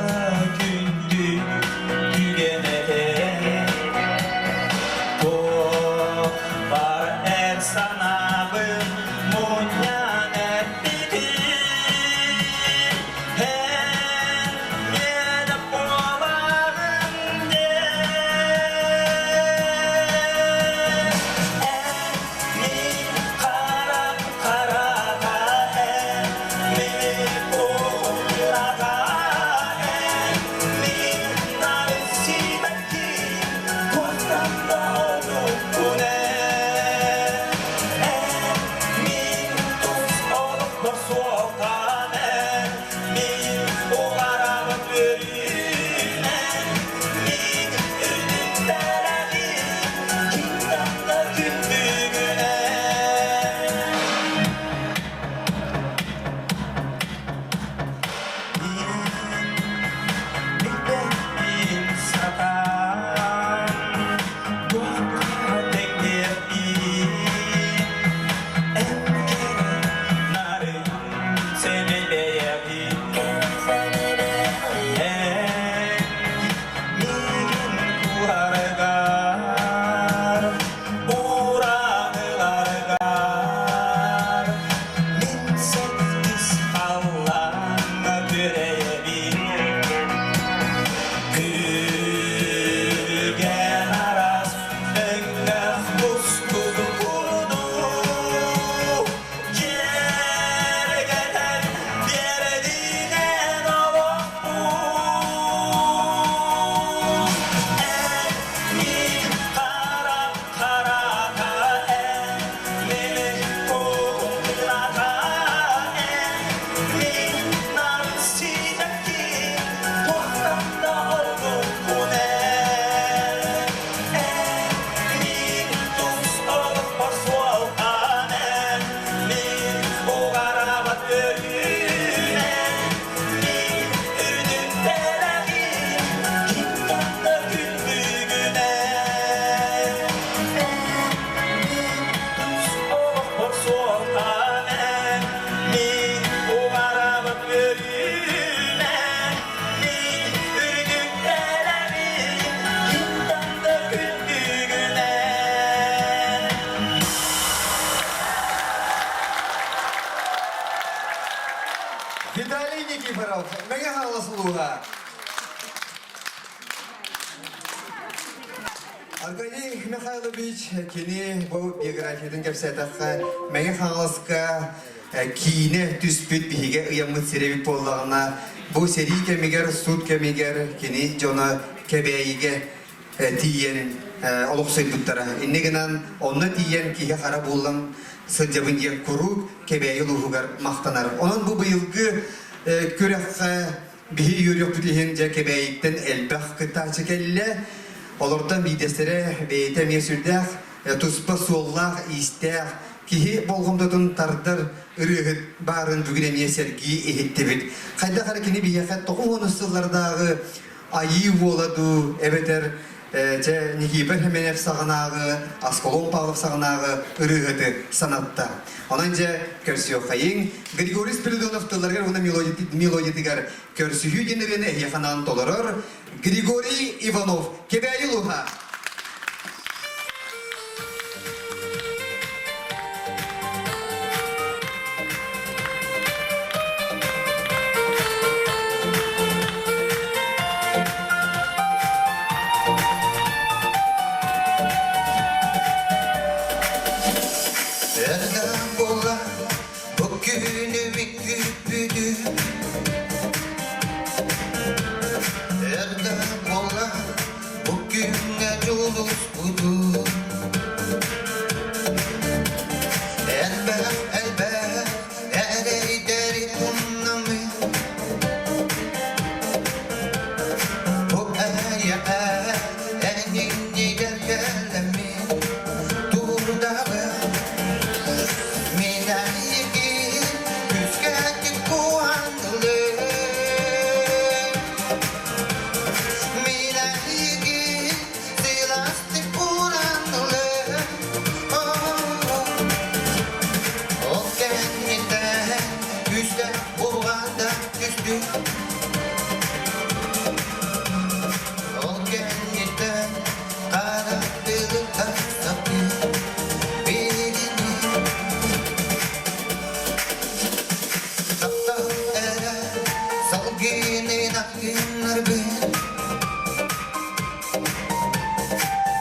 күндү түгэн этэ Туох бар эр санаабын мунньан эппитим Эн миэнэ буолаҕын диэн Эн мин харам харата эн мин уһуллата эн мин нарын сибэкки Туохтан да ордукпун эн Эн мин тус олохпор суолтан эн мин уҕарабын үөрүүнэн мин үрдүктэрэгин кимтэн да күндүгүнэн Билбэппин сатаан туохха тэҥниэхпин эн кэрэ нарын сэмэй бэйэҕин эн миигин куһарыгар уураҥыларыгар мин сэттис халлааҥҥа күрэйэбин Күргэн араас өҥнөөх кустук курдук Киэргэтэн биэрдинэн олохпун Эн мин харам харата эн мин куһуклата эн мин нарын сибэкки туохтан да ордукпун эн эн мин тус олохпор суолтан эн мин уҕараабат өрүүнэн мин үрдүктэрэгин кимтэн да күндүгүнэн эн мин тус олохпор суолтан эн мин уҕараабат өрүүнэн мин үрдүктэрэгин кимтэн да күндүгүнэн Виталий Никифоров, Мэҥэ Хаҥалас улууһа. Аркадий Михайлович кини бу биографиятын кэпсээтэххэ Мэҥэ Хаҥаласка киинэ түспүт биһигэ ыйаммыт сирэбит буоллаҕына, бу сэрии кэмигэр, суут кэмигэр кини дьоно Кэбээйигэ тиийэн олохсуйбуттара. Инньэ гынан онно тиийэн киһи хара буолан сылдьабын диэн куруук Кэбээйи улууһугар махтанар. Онон бу быйылгы күрэххэ биһи үөрүөхпүт иһин дьэ Кэбээйиттэн элбэх кыттааччы кэллэ. Олортон биирдэстэрэ бэйэтэ эмиэ сүрдээх туспа суоллаах-иистээх киһи болҕомтотун тардар ырыаһыт баарын бүгүн эмиэ сэргии иһиттибит. Хайдах эрэ кини биһиэхэ 90 сыллардааҕы айыы уола дуу эбэтэр чэ Никифор Хименев саҕанааҕы, Аскалон Павлов саҕанааҕы ырыаһыты санатта. Онон дьэ көрсүөххэйиҥ. Григорий Спиридонов тылларыгар уонна мелодиятыгар көрсүһүү диэн ырыаны эһиэхэ анаан толорор Григорий Иванов, Кэбээйи улууһа. Күнү күүппүтүм Эрдэ буола бу күҥҥэ дьулуспутум Элбэх элбэх эрэйдэри умнаммын Бу эйэҕэ эҥиннигэр кэлэммин турдаҕым Мин эйигин күүскэ куһаҥныы Мин эйигин сылаастык куураҥныы Ол кэнниттэн күүскэ бурҕаата түстүм Ол кэнниттэн хара былыттар саппыт биһигини Таптал эрэ салгынын аккыннарбын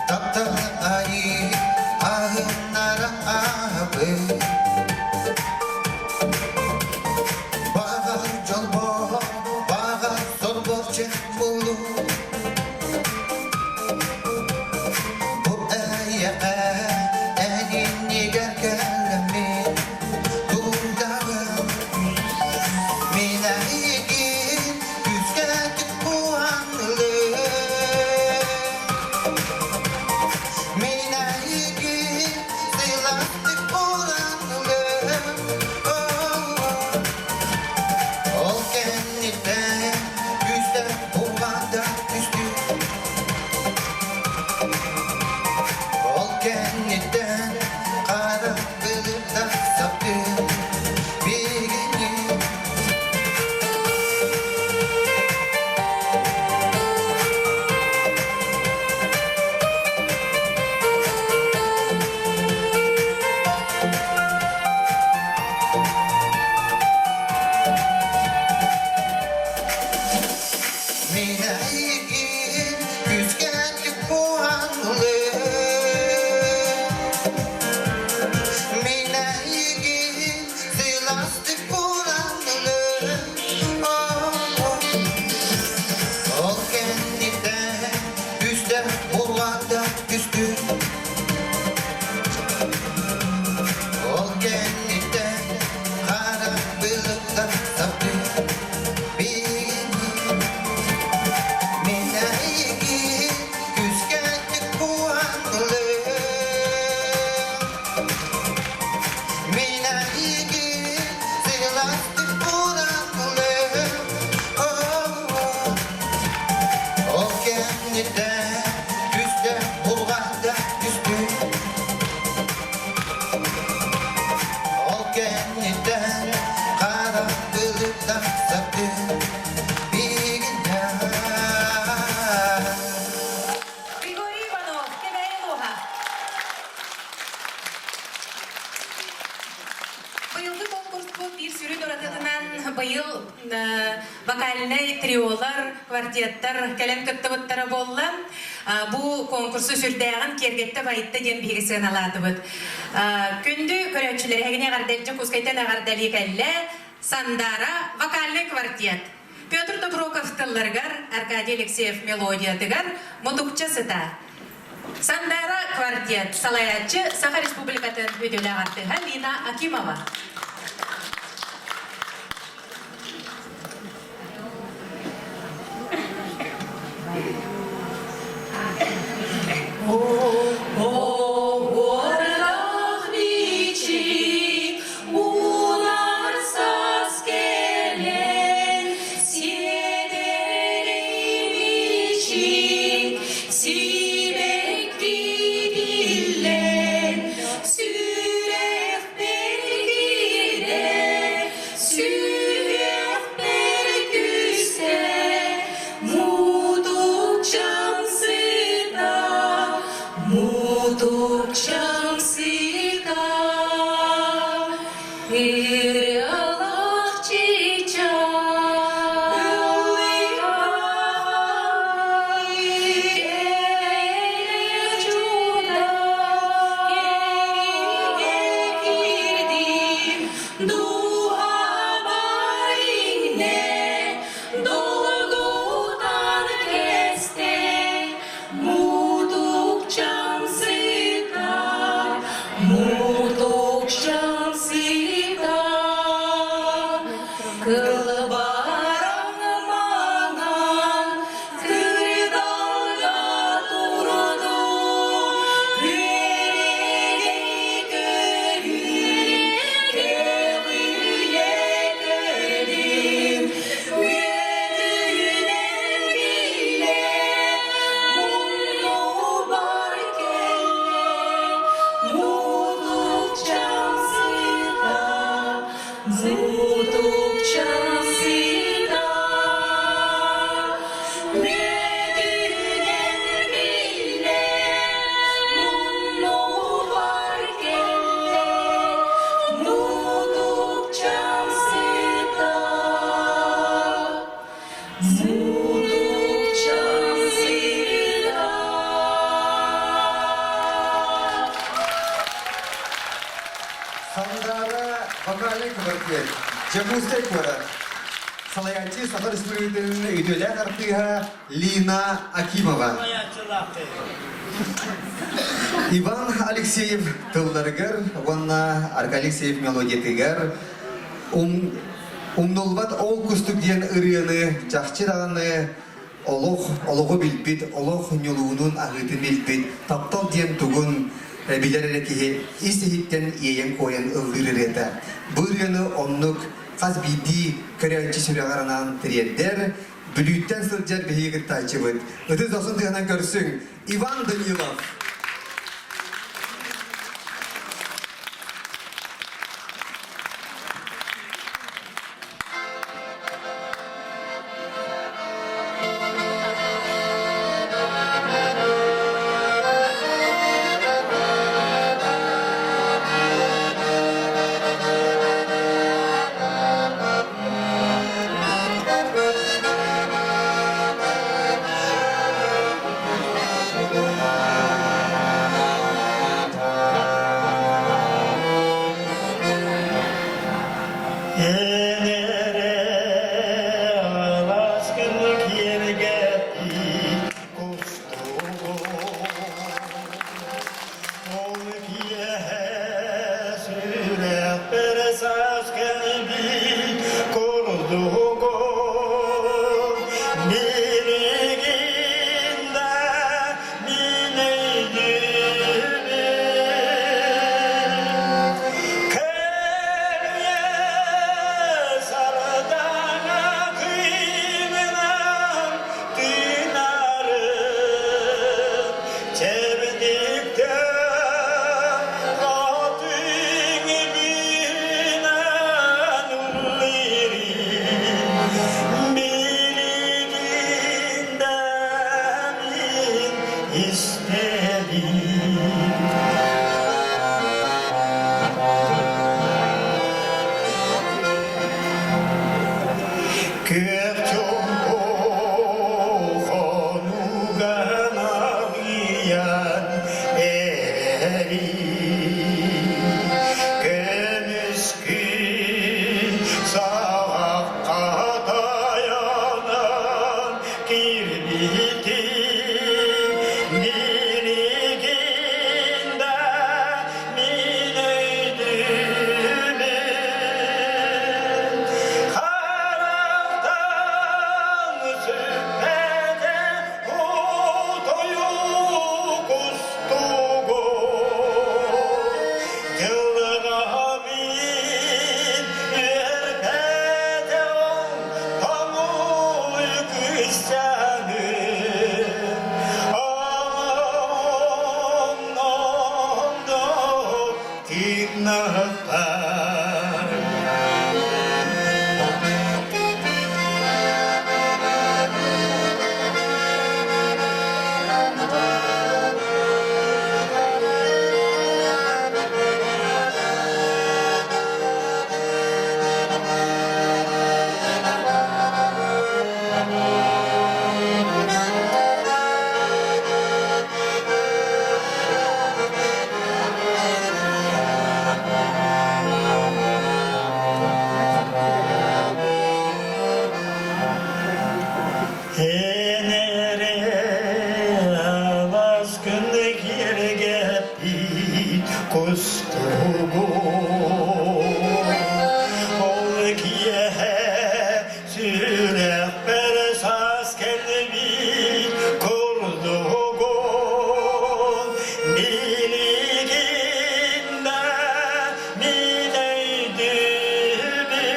Таптал айыы аһыннара аһабын Баҕар дьолбор, баҕар сорбор булу Бу эйэҕэ эҥиннигэр кэлэммин турдаҕым Мин эйигин күүскэ куһаҥныы Мин эйигин сылаастык куураҥныы Ол кэнниттэн күүстэр курбаата түстү Ол кэнниттэн хара былыта сапты Бигини Мин эйигин күүскэ куһаҥныы Мин эйигин сылаастык куураҥныы Ол кэнниттэн үстэ бурҕата түстү Ол кэнниттэн хара былыттар сапты Биһигини мин эйигин күүскэ куһаҥныы Мин эйигин сылаастык куураҥныы Ол кэнниттэн түстэ бурҕата түстү Ол кэнниттэн хара былыттар сапты Биһигиннэ Григорий Иванов, Кэбээйи улууһа. Быйылгы конкурспут биир сүрүн уратытынан быйыл вокальнай триолар, квартеттар кэлэн кыттыбыттара буолла. Бу конкурсу сүрдээҕин киэргэттэ байытта диэн биһиги сыаналаатыбыт. Күндү көрөөччүлэр, эһигини эҕэрдэ Дьокуускайтан эҕэрдэлии кэллэ Сандара вокальнай квартет. Петр Доброков тылларыгар, Аркадий Алексеев мелодиятыгар «Мутукча сыта». Сандара квартет салайааччы Саха Республикатын үтүөлээх артыыһа Лина Акимова. Оһуордаах мичик унарсас кэлэн сиэдэрэй мичик сибэкки биллэн сүрэхпэр киирэр сүһүөхпэр түстэ мутукчам сыта мутукчам сыта ырыалаах чыычаах киирдим. Мутукчам сыта, кылбараҥ маҥан, кырдалга турдум, күөрэгэй көрүү, кэҕийэ кэлин, үөдүйүнэн биллэ, муннубар кэллэ, мутукчам сыта, мутукчам сыта, үөдүйүнэн биллэ, муннубар кэллэ, мутукчам сыта. Мутукчам сыта. Сандаара вокальнай квартет, Дьокуускай куорат. Салайааччы Саха Республикатын үтүөлээх артыыһа Лина Акимова. Иван Алексеев тылларыгар уонна Арка Алексеев мелодиятыгар Умнуллубат ол кустук диэн ырыаны чахчы даҕаны олох олоҕу билбит, олох ньулуунун аһыытын билбит, таптал диэн тугун билэр эрэ киһи ис-иһиттэн иэйэн-куойан ыллыыр ырыата. Бу ырыаны оннук хас биирдии көрөөччү сүрэҕэр анаан тириэрдэр, Бүлүүттэн сылдьар биһиги кыттааччыбыт. Ытыс дохсун тыаһынан көрсүҥ, Иван Данилов! Энere alaskınlık yergetti kustuğu. Ол киэһэ сүрэхпэр саас кэлбит курдугум билигин да мин өйдүүбүн. Кэрийэ сардаҥа кыымынан тыынарым Чэбдикте хатыҥ бинан уллирин билигин да мин истэбин. Күөх чомпо хонуган арыйан эри көмүс күн саҕахха тайанан кирбитин билигин да мин өйдүүбүн. Харахтан сүппэтэ утуйу кустугу Дьылҕа мин үөрбэтэҕим тоҥуй кыысчааны Тыыннаахпар. Кустугу Ол киэһэ сүрэхпэр саас кэлбит курдугун билигин да мин өйдүүбүн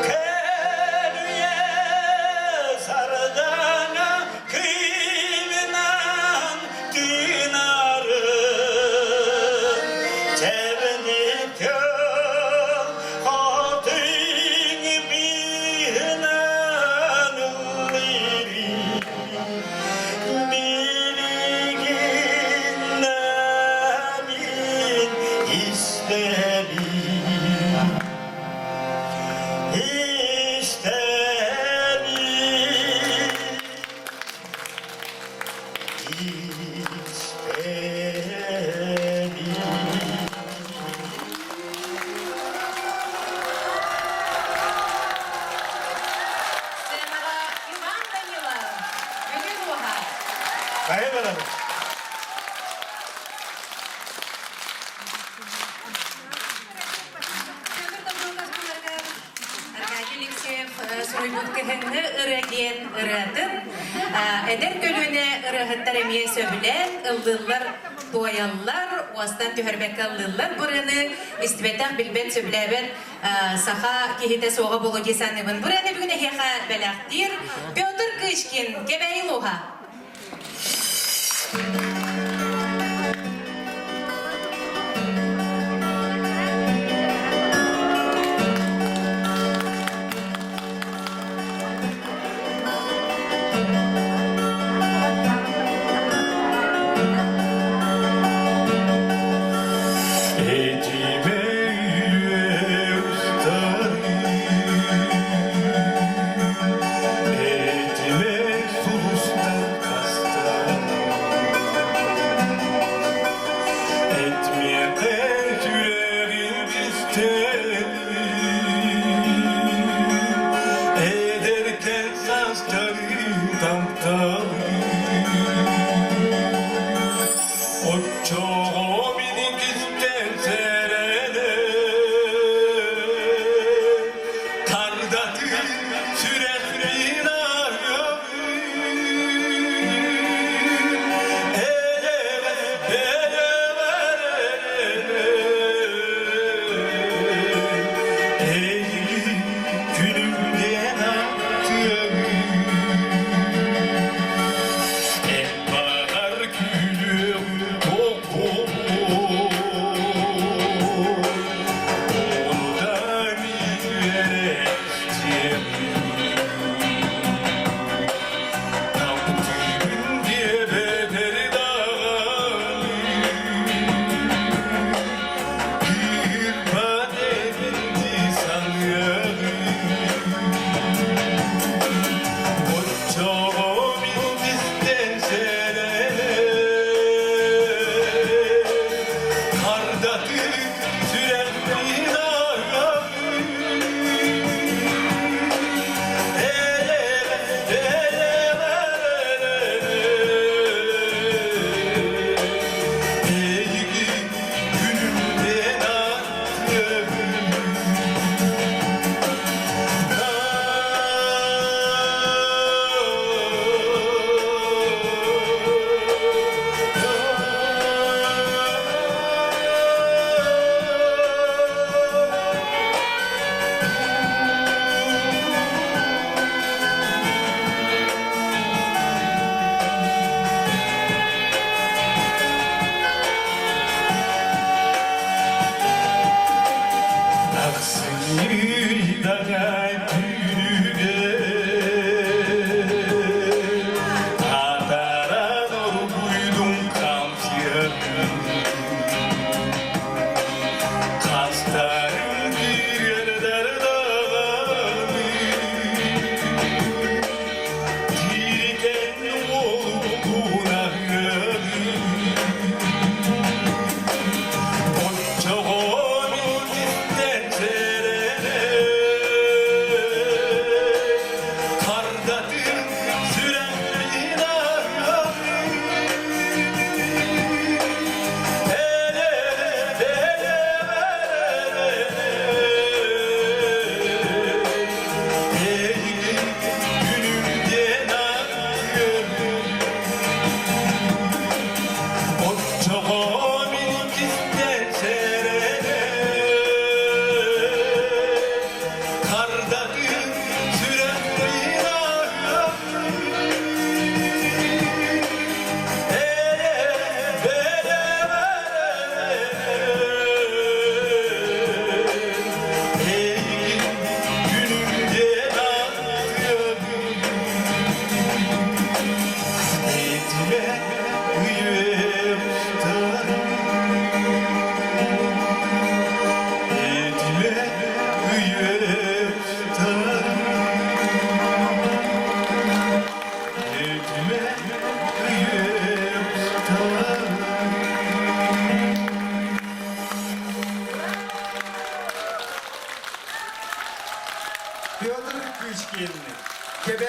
Көлүйэ сардаҥа кыымынан тыынарын Чэбиниккин хотуҥ быыһынан ыллыырын Билигин мин истэбин Истэбин Сценаҕа Иван Данилов, Бүлүү Уоһа. Хайа барабыт. Аркадий Алексеев суруйбут кыһыҥҥы ырыа диэн ырыатын эдэр көлүөнэ ырыаһыттар эмиэ сөбүлээн ыллыыллар, туойаллар, уостан түһэрбэккэ ыллыыллар. Бу ырыаны истибэтэх, билбэт, сөбүлээбэт саха киһитэ суоҕа буолуо дии саныыбын. Бу ырыаны бүгүн эһиэхэ бэлэхтиир Петр Кычкин, Кэбээйи улууһа. Этime сулуста.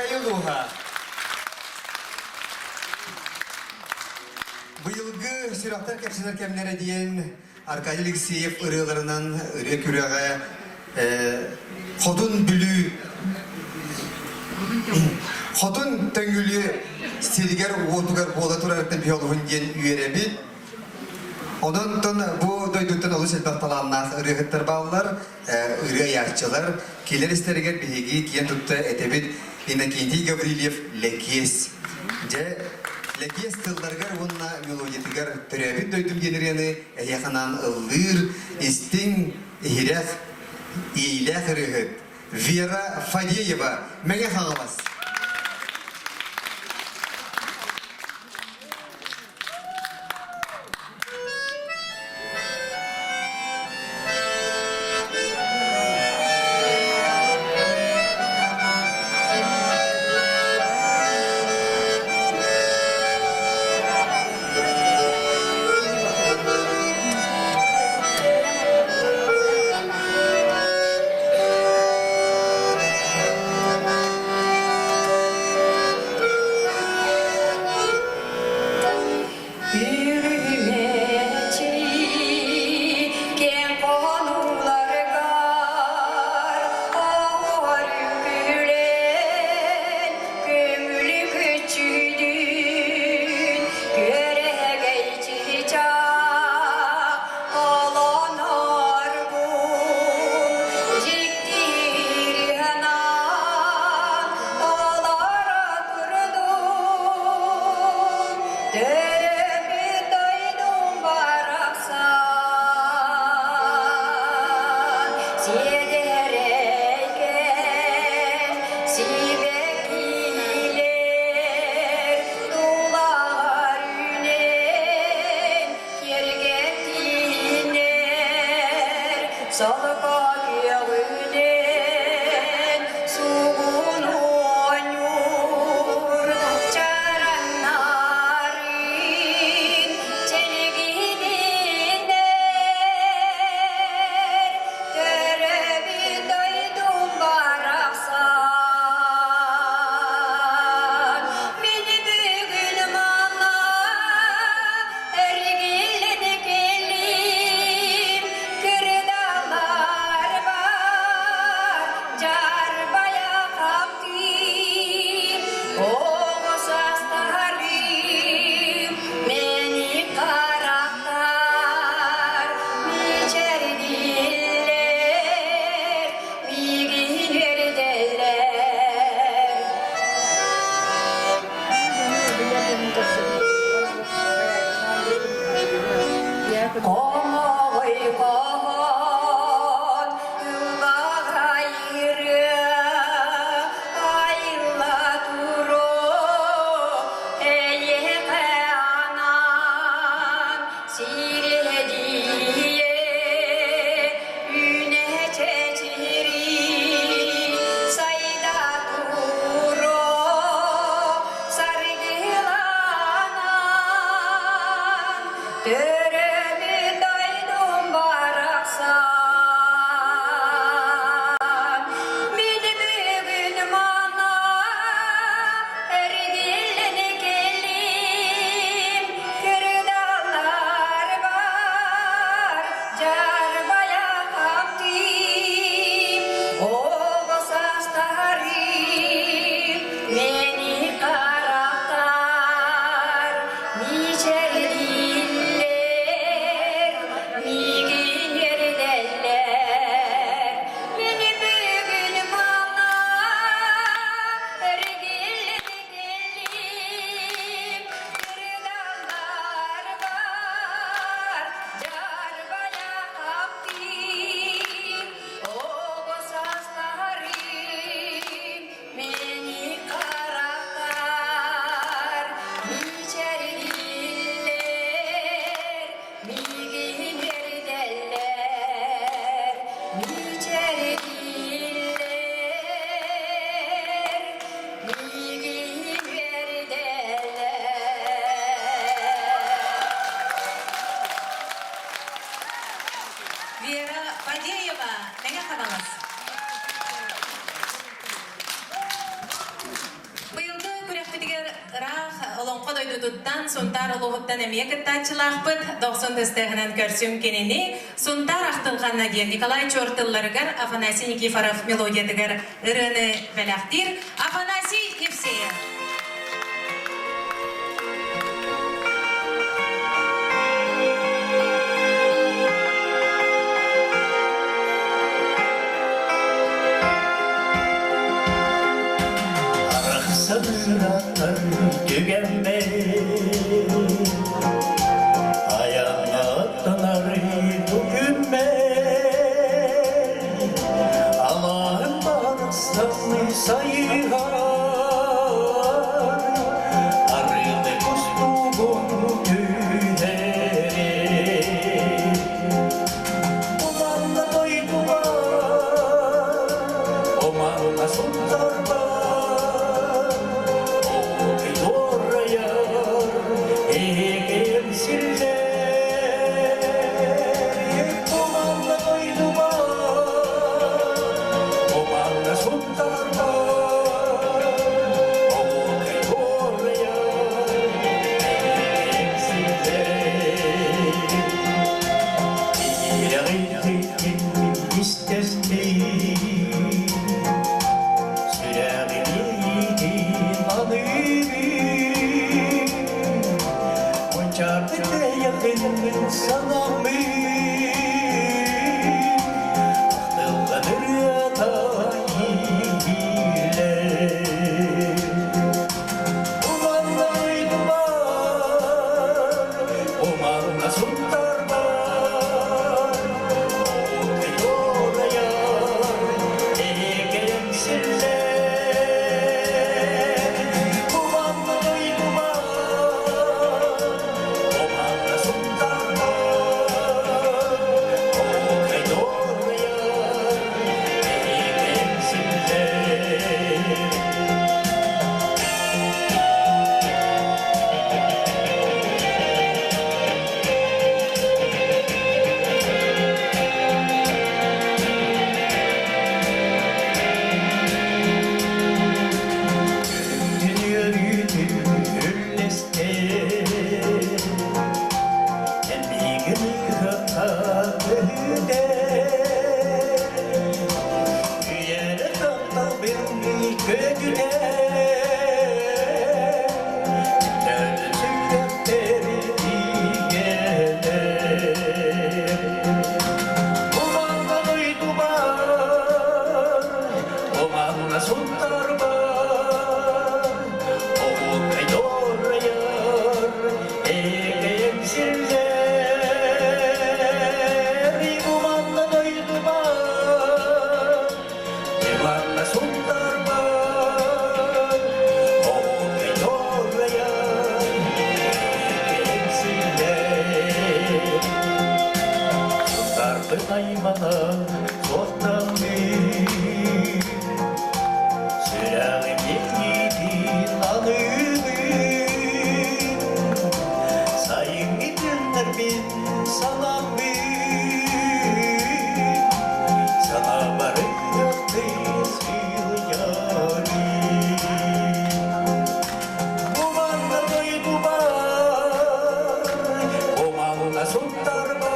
Кэбээйи улууһа. Быйылгы сүрэхтэр кэпсэнэр кэмнэрэ диэн Аркадий Алексеев ырыаларынан ырыа күрэҕэ Хотун Бүлүү Хотун Төҥүлү сиригэр-уотугар буола турарыттан биһи олуһун диэн үөрэбит. Онон бу дойдуттан олус элбэх талааннаах ырыаһыттар бааллар, ырыа айааччылар. Килэр истэригэр биһиги киэн тутта этэбит Иннокентий Гаврильев Лэкиэс. Дьэ, Лэкиэс тылларыгар уонна мелодиятыгар төрөөбүт дойдум диэн ырыаны эһиэхэ анаан ыллыыр, истиҥ, иһирэх, иэйиилээх ырыаһыт Вера Фадеева, Мэҥэ Хаҥалас. Үрүмэчи киэҥ хонууларыгар оһуор үкүлэн көҥүлү күччүдүн күөрэгэй чыычаах олонорбун дьиктир санаам олоро турдун төрөппүт дойдум барахсан сиэдэрэйкэн сибэккилэр тулаҕар үүнэн киэргэтинэр солко күөҕүнэн сугун оонньуур чараннарын чэлгининэр төрөөбүт дойдум барахсан мин бүгүн манна эргиллэн кэллим кырдалларбар дьарбайа хаптым оҕо саастарым мэник харахтар мичээрдииллэр миигин үөрдэллэр. Хомоҕой хоһоон ыллаҕай ырыа айылла туруо эйиэхэ анаан сирэдийэ үүнэ чэчирии сайда туруо саргыланан төрөөбүт дойдум барахсан мин бүгүн манна эргиллэн кэллим кырдаллар бар дьарбайа хаптым оҕо саастарым мэник харахтар мичээрдииллэр миигин үөрдэллэр мин бүгүн манна эргиллэн кэллим кырдаллар бар дьарбайа хаптым оҕо саастарым мэник харахтар мичээрдииллэр миигин үөрдэллэр мичээрдииллэр миигин үөрдэллэр. Вера Фадеева, Мэҥэ Хаҥалас. дойдутуттан, Сунтаар улууһуттан эмиэ кыттааччылаахпыт. Дохсун ыстыаһынан көрсүҥ кинини. Сунтаар ахтылҕана диэн Николай Чуор тылларыгар Афанасий Никифоров мелодиятыгар ырыаны бэлэхтиир Афанасий Евсеев. Арахсыраннар түгэммэр Айаннаттанар бу күммэр Алааһым барахсан сайыһар Арыыны кустугун түһэрэр Уманна дойдубар, оманна сунтарбар, Оҕуй эгем силлэр. Уманна дойдубар, оманна сунтарбар, Оҕуй эгем силлэр. Yeah. Аймана суохтаммын Сүрэҕим иэйиитин аныыбын Сайыҥҥы күннэрбин санаммын Санаабар ыһыахтыы сылдьарым Куманна дойдубар, куманна суттарбар,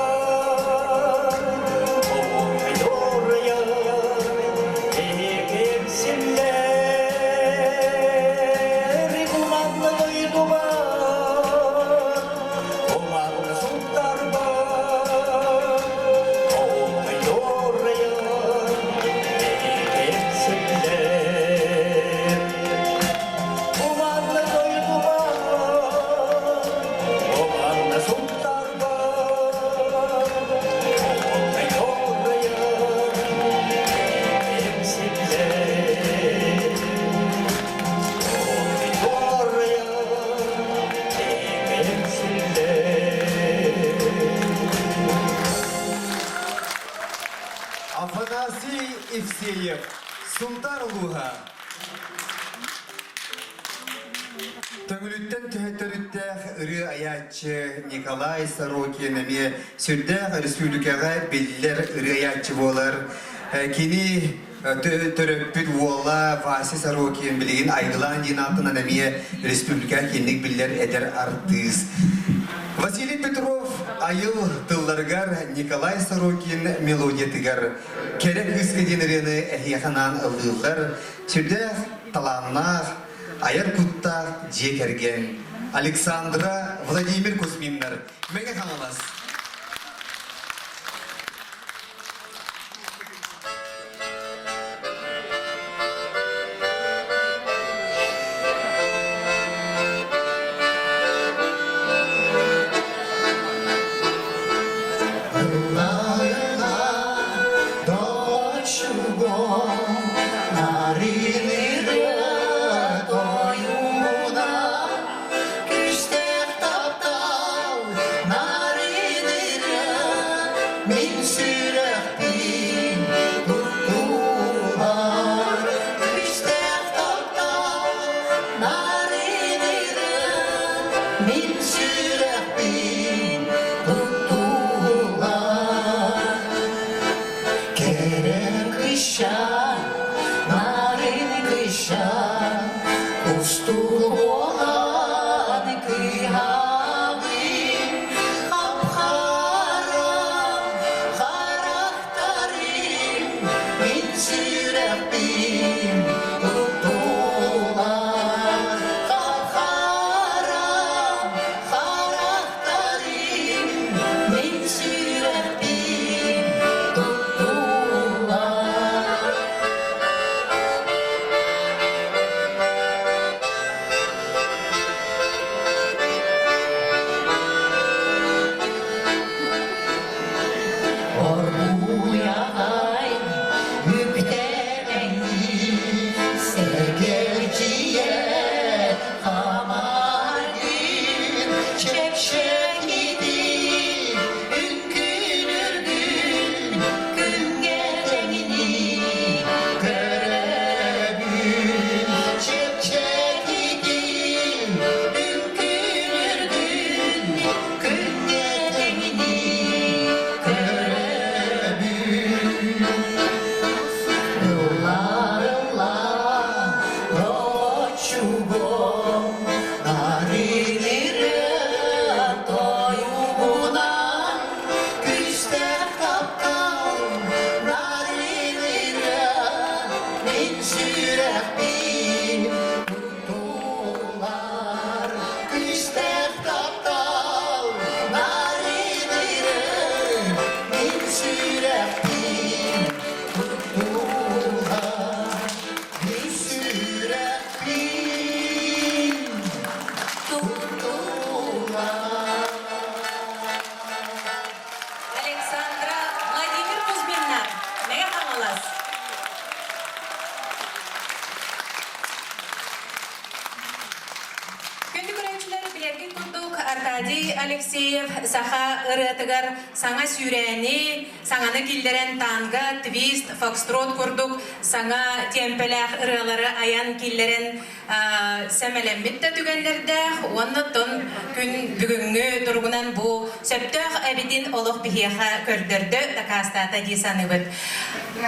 Оҕуһай эһигим силлэр. Куманна дойдубар, куманна суттарбар, Оҕуһай эһигим силлэр. Куманна дойдубар, куманна суттарбар, Оҕуһай эһигим силлэр. Оҕуһай эһигим силлэр. Афанасий Евсеев, Сунтаар улууһа. Төҥүлүттэн төһөтөрүттээх ырыа айааччы Николай Сорокин эмиэ сүрдээх өрөспүүбүлүкэҕэ биллэр ырыа айааччы буолар. Кини Төрөппүт уола Вася Сорокин билигин Айгылаан диэн аатынан эмиэ республика киэҥник биллэр эдэр артыыс. Василий Петров айыл тылларыгар Николай Сорокин мелодиятыгар «Кэрэ кыыска» диэн ырыаны эһиэхэ анаан ыллыыллар. Сүрдээх талааннаах, айар куттаах дьиэ кэргэн Александра Владимир Кузьминнар Мэҥэ Хаҥалас. Күүстээх таптал нарыныры мин сүрэхпин туттулар. Күүстээх таптал нарыныры мин сүрэхпин туттулар. Кэрэ кыша, нарын кыша, кустук буолан кыһабын, хап-хара харахтарым мин сүрэхпин туттулар. Хап-хара харахтарым мин сүрэхпин туттулар. Оргууй үктэнэҥҥин сэргэлдьийэ хамаргын чэпчэкитик үҥкүүлүүргүн күҥҥэ тэҥнии көрөбүн чэпчэкитик үҥкүүлүүргүн күҥҥэ тэҥнии көрөбүн Ыллаа, ыллаа, дочугом, нарыныры тойугунан күүстээх таптал нарыныры мин сүрэхпин туттулар. Күүстээх таптал нарыныры мин сүрэхпин туттулар. Мин сүрэхпин туттулар. Александра Владимир Кузьминнар, Мэҥэ Хаҥалас. Күндү көрөөччүлэр, билэргит курдук, Аркадий Алексеев саха ырыатыгар саҥа сүүрээни, саҥаны киллэрэн танго, твист, фокстрот курдук саҥа тиэмпэлээх ырыалары айан киллэрэн сэмэлэммит да түгэннэрдээх уонна оттон күн бүгүҥҥү туругунан бу сөптөөх эбитин олох биһиэхэ көрдөрдө, дакаастаата дии саныыбыт.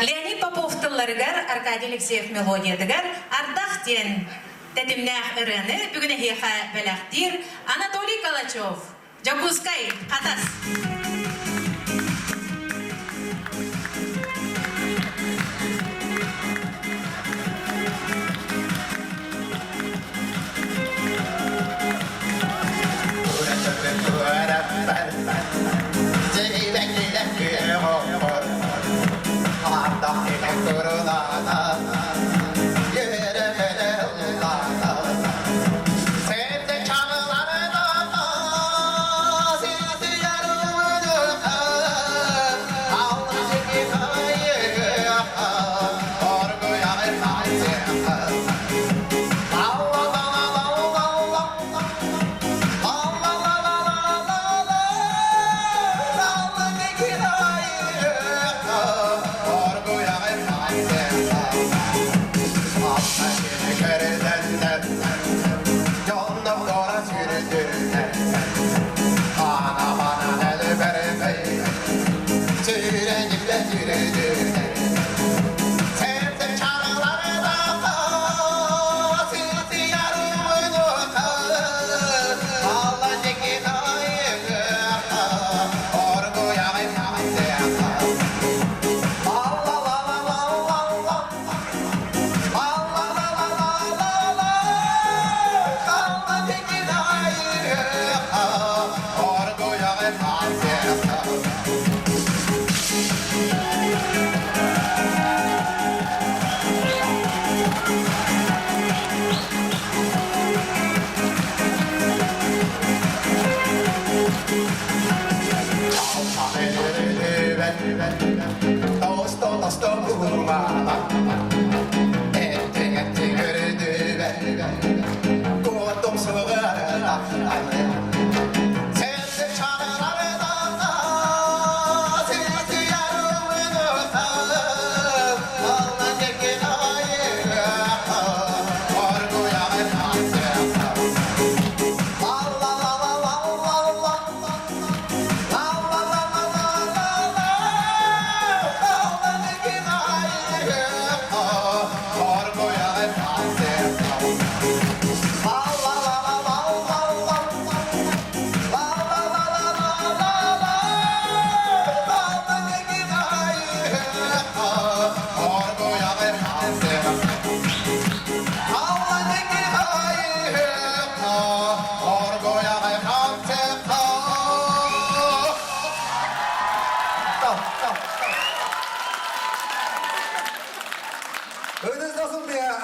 Леонид Попов тылларыгар, Аркадий Алексеев мелодиятыгар «Ардах» диэн тэтимнээх ырыаны бүгүн эһиэхэ бэлэхтиир Анатолий Калачев. Дьокуускай, Хатас. Sevde çağlarına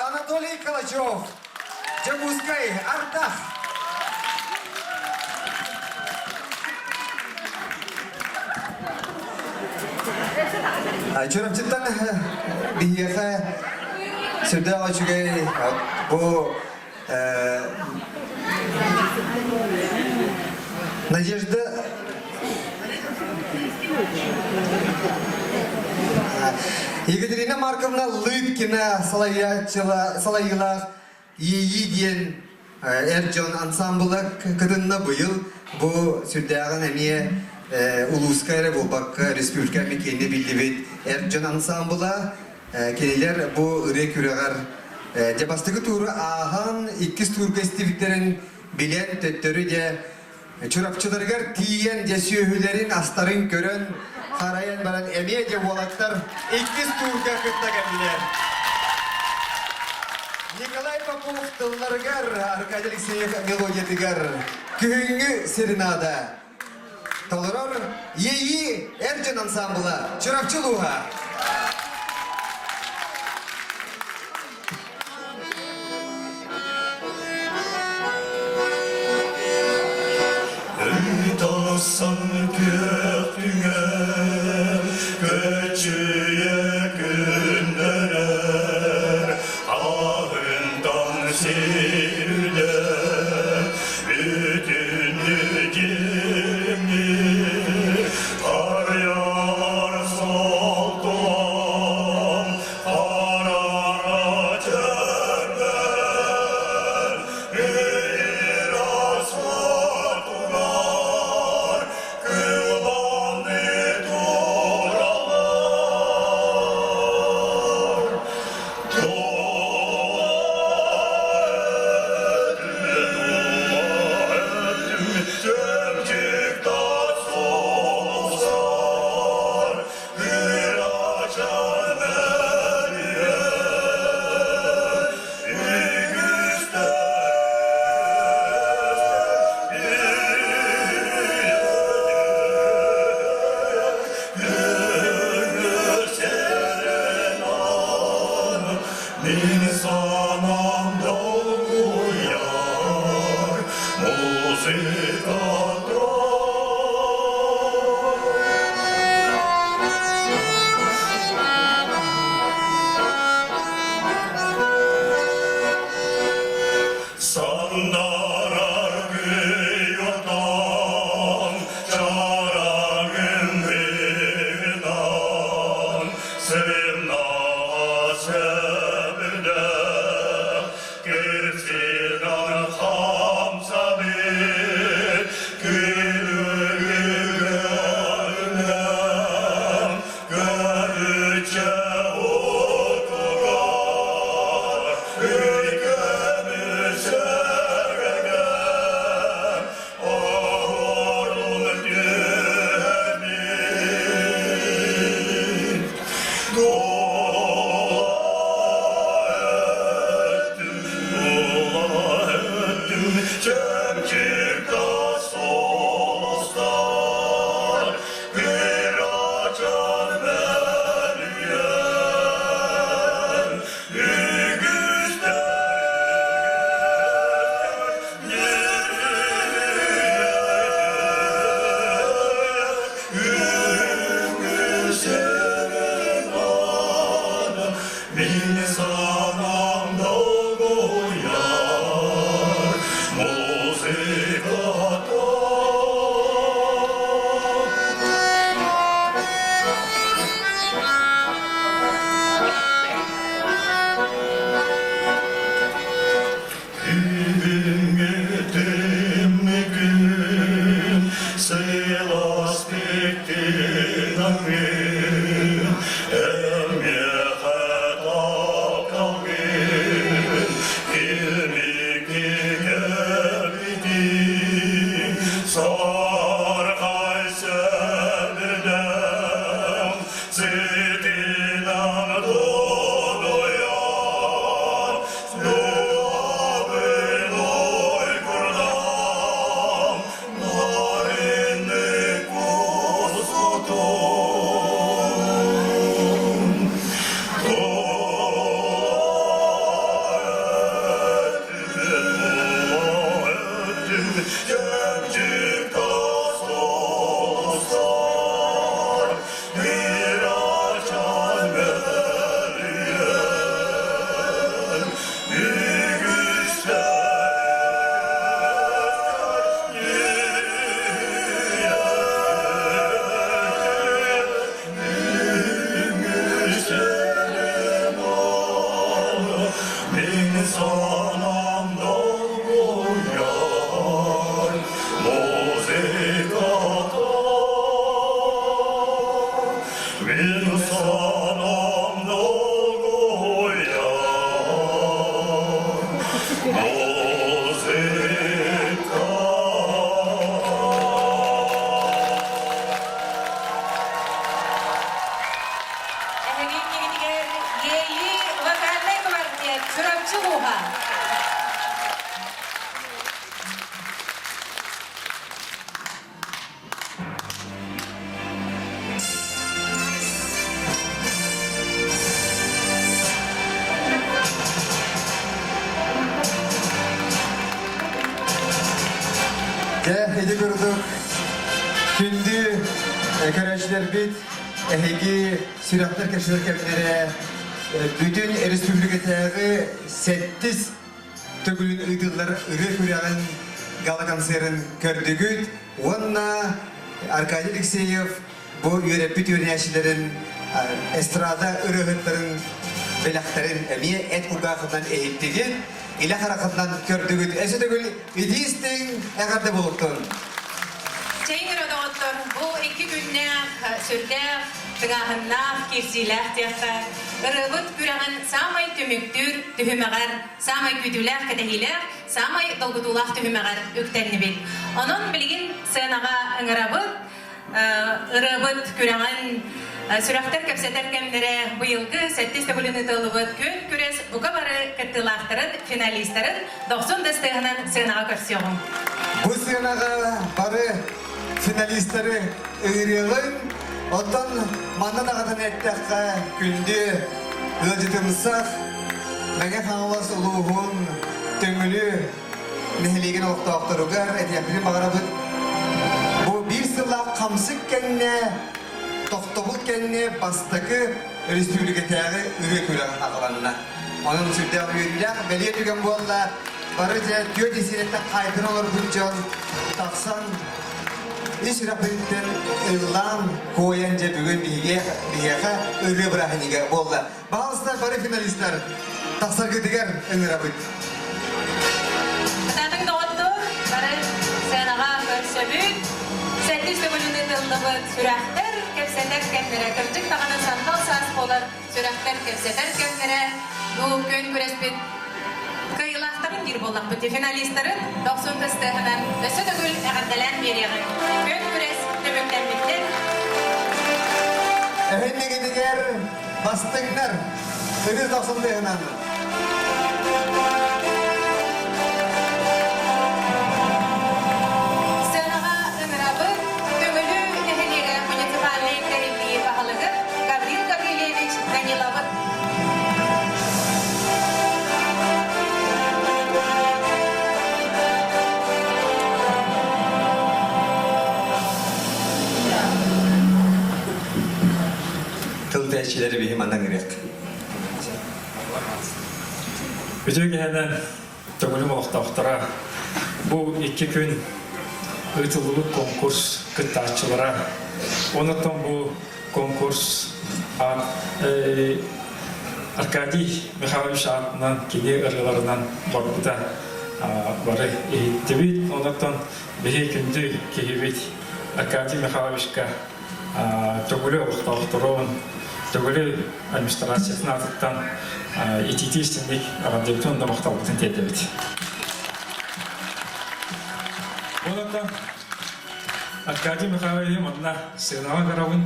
Анатолий Калачев, Дьокуускай, Ардах. Чурапчыттан биһиэхэ сүрдээх үчүгэй бу Надежда Екатерина Марковна Лыткина салайыылаах Иэйии диэн эр дьон ансаамбыла кытынна быйыл бу сүрдээҕин эмиэ улууска эрэ буолбакка республика эмиэ киэнэ биллибит эр дьон ансаамбыла кинилэр бу ырыа күрэҕэр дьэ бастакы тууру ааһан иккис туурга истибиттэрин билэн төттөрү дьэ Чурапчыларыгар тиийэн дьэ сүөһүлэрин астарын көрөн харайан баран эмиэ дьэ уолаттар иккис туурга кытта кэллилэр. Николай Попов тылларыгар, Аркадий Алексеев мелодиятыгар күһүҥҥү серенада толорор Иэйии эр дьон ансаамбыла Чурапчы улууһа. Ыталсан күөх түҥэр, көччүйэ күндэрэр, аһынтан сирүлэр, бүтүннүү дьиҥнир, харыйалар солтуон, Харара чэрдэр, ыраас хотунар, Ити курдук күндү көрөөччүлэрбит эһиги сүрэхтэр кэпсэтэр кэмнэрэ бүтүн республикатааҕы сэттис төгүлүн ыытыллар ырыа күрэҕин гала-концерын көрдүгүт уонна Аркадий Алексеев бу үөрэппит үөрэнээччилэрин эстрада ырыаһыттарын бэлэхтэрин эмиэ эт кулгааххытынан иһиттигит, илэ хараххытынан көрдүгүт. Өссө төгүл итии-истиҥ эҕэрдэ буолуохтун! Чэйиҥ эрэ доҕоттор, бу икки күннээх, сүрдээх, тыҥааһыннаах, киирсиилээх диэххэ, ырыабыт күрэҕин саамай түмүктүүр түһүмэҕэр, саамай күүтүүлээх, кэтэһиилээх, саамай долгутуулаах түһүмэҕэр үктэннибит. Онон билигин сценаҕа ыҥырабыт, ырыабыт күрэҕин сүрэхтэр кэпсэтэр кэмнэрэ быйылгы сэттис төгүлүн ыытыллыбыт күөн күрэс бука бары кыттыылаахтарын, финалистарын дохсун ыстыаһынан сыанаҕа көрсүөҕүҥ. Бу сыанаҕа бары финалистары ыҥырыаҕыҥ. Оттон манна даҕатан эттэххэ, күндү ыалдьытымсах Мэҥэ Хаҥалас улууһун Төҥүлү нэһилиэгин олохтоохторугар этиэхпитин баҕарабыт. Бу биир сыллаах хамсык кэннэ, тохтобул кэннэ бастакы республикатааҕы ырыа күрэҕэ аҕаланна. Онон сүрдээх үөрүүлээх бэлиэ түгэн буолла. Бары дьэ түөрт исиэрэттэн хаайтан олорбут дьон тахсан ис сүрэхпититтэн ыллаан, куойан дьэ бүгүн биһиги биһиэхэ ырыа бырааһынньыга буолла. Баһаалыста бары финалистар тахсаргытыгар ыҥырабыт. Кытаатыҥ доҕоттор, бары сценаҕа көрсөбүт. Сэттис төгүлүн ыытыллыбыт сүрэхтэр кэпсэтэр кэмнэрэ кырдьык даҕаны сандал саас буолар сүрэхтэр кэпсэтэр кэмнэрэ бу күөн күрэспит кыайыылаахтарын диир буоллахпыт финалистарын дохсун тыстыаһынан өссө төгүл эҕэрдэлээн биэриэҕиҥ. Күөн күрэс түмүктэммиттэр. Эһиннигитигэр Бастыҥнар, ырыа тахсан тыаһынан. Сценаҕа ыҥырабыт Төҥүлү нэһилиэгэ муниципальнай тэриллии баһылыгын Гаврил Гаврильевич Даниловы. Тыл тээччилэри биһи манна ыҥырыах. Үтүө киһинэн Төҥүлүм олохтоохторо бу икки күн ыытыллыбыт конкурс кыттааччылара. Онтон бу конкурс Аркадий Михайлович аатынан кини ырыаларынан барбыта бары иһиттибит. Онтон биһи күндү киһибит Аркадий Михайловичка Төҥүлү олохтоохторун, Төҥүлү администрациятын аатыттан итиитии истиҥник эҕэрдэбитин уонна махталбытын тиэрдэбит. Онон Аркадий Михайлович манна сыанаҕа көрөбүн,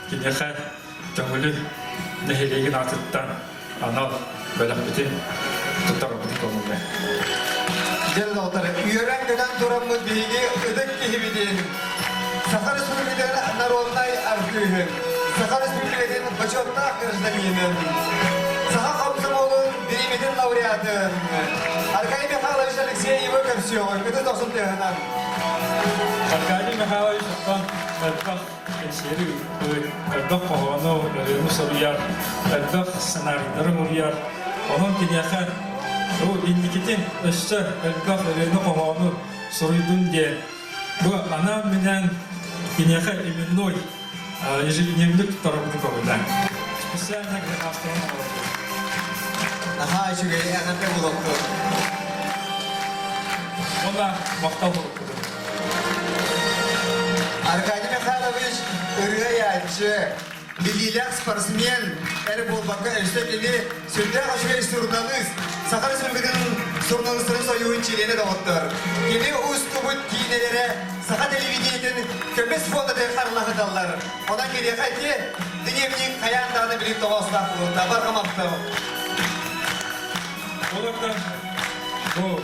киниэхэ Төҥүлү нэһилиэгин аатыттан анал бэлэхпитин туттарарбытын көҥүллээ. Дьэ, доҕоттор, үөрэн-көтөн тураммыт биһиги ытык киһибитин, Саха Республикатын народнай артыыһын, Саха Республикатын бочуоттаах гражданинын, Саха комсомолун бириэмэтин лауреатын Аркадий Михайлович Алексеевы көрсүөҕүҥ. Ытыс дохсун тыаһынан. Аркадий Михайлович оттон элбэх кэнсиэри ыыппыт, элбэх хоһоону, ырыаны суруйар, элбэх сценарийдары муруйар. Онон киниэхэ бу инникитин өссө элбэх ырыаны-хоһоону суруйдун диэн бу анаан-минээн киниэхэ именной ежедневник туттарабытын көҕүлээн. Специально гражданствоны оҥордум. Наһаа үчүгэй эҕэрдэ буолуохтун. Уонна махтал буолуохтун. Аркадий Михайлович ырыа айааччы, биллиилээх спортсмен эрэ буолбакка өссө кини сүрдээх үчүгэй суруналыыс, Саха Республикатын суруналыыстарын сойууһун чилиэнэ доҕоттор. Кини устубут киинэлэрэ саха телевидениетин көмүс фондатын харалаһыталлар. Онон киниэхэ ити дневник хайаан даҕаны билим тоҕоостоох буолуохта. Барҕа махтал. Олортон бу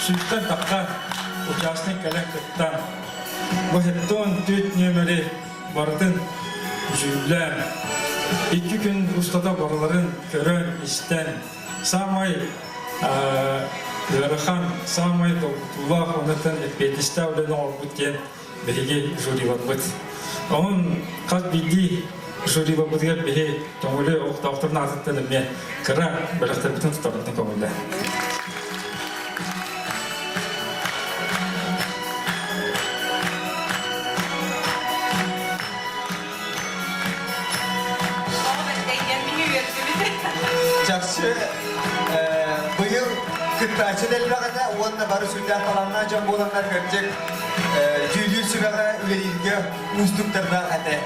сүүстэн тахха участник кэлэн кыттан бу хеттон түт нүөмэри барытын дьүүллээн икки күн устата барыларын көрөн истэн самай. Ыарахан, саамай долгутуулаах уонна эппиэтинэстээх үлэни оҥорбут диэн биһиги жюриларбыт. Онон хас биирдии жюриларбытыгар биһи Төҥүлү олохтоохторун аатыттан эмиэ кыра бэлэхтэрбитин тутарбытын көҥүллээ. Чахчы быйыл кыттааччы да элбэх этэ уонна бары сүрдээх талааннаах дьон буоланнар кырдьык дьүүллүүр сүбэҕэ үлэлииргэ уустуктардаах этэ.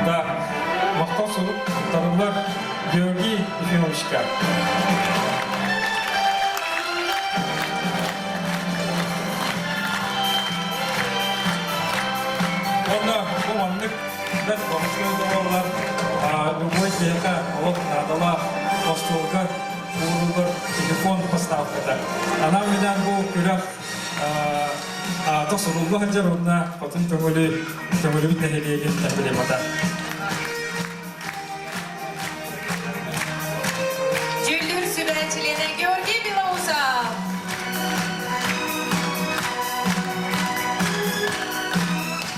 Да, махтал сурук туттарыллар Георгий Ефимовичка. Уонна бу маннык бэрт бомжлар буоллар, любой киһиэхэ олох наадалаах остуолга ууруллар телефон поставката. Анаан-минээн бу күрэх аата сурулла сылдьар уонна хотун Төҥүлү Төҥүлүбүт нэһилиэгин эмблемата. Дьүүллүүр сүбэ чилиэнэ Георгий Белоусов.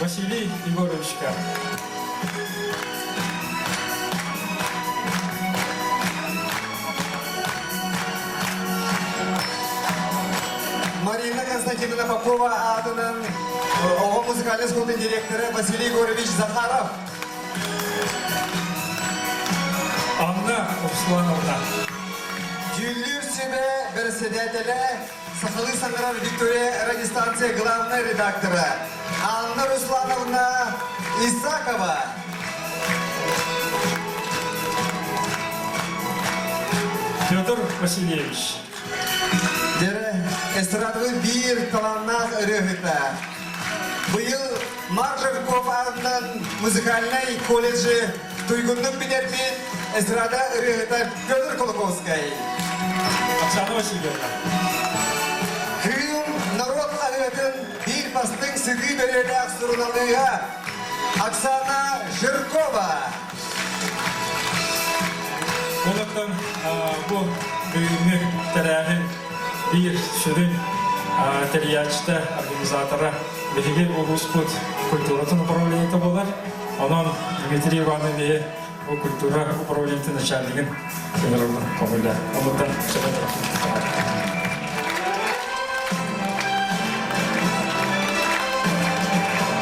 Василий Егоровичка. Марина Константиновна Попова аатынан оҕо музыкальнай школатын директора Василий Егорович Захаров. Анна Руслановна. Дьүүллүүр сүбэ бэрэссэдээтэлэ сахалыы саҥарар Виктория радиостанция главнай редактора Анна Руслановна Исакова. Федор Васильевич. Дьэрэ, эстрадабыт биир талааннаах ырыаһыта. Быйыл Марк Жирков аатынан музыкальнай колледжы туйгуннук бүтэрбит эстрада ырыаһыта Петр Кулаковскай. Оксана Васильевна. Кыым норуот хаһыатын биир бастыҥ сытыы бөрүөлээх суруналыыһа Оксана Жиркова. Олортон бу бүгүҥҥү тэрээһин биир сүрүн тэрийээччитэ, организатора биһиги улууспут культуратын управлениета буолар. Онон Дмитрий Ивановиһы бу культура управлениетын начальнигын ыҥырыллан көҥүлэ. Онуттан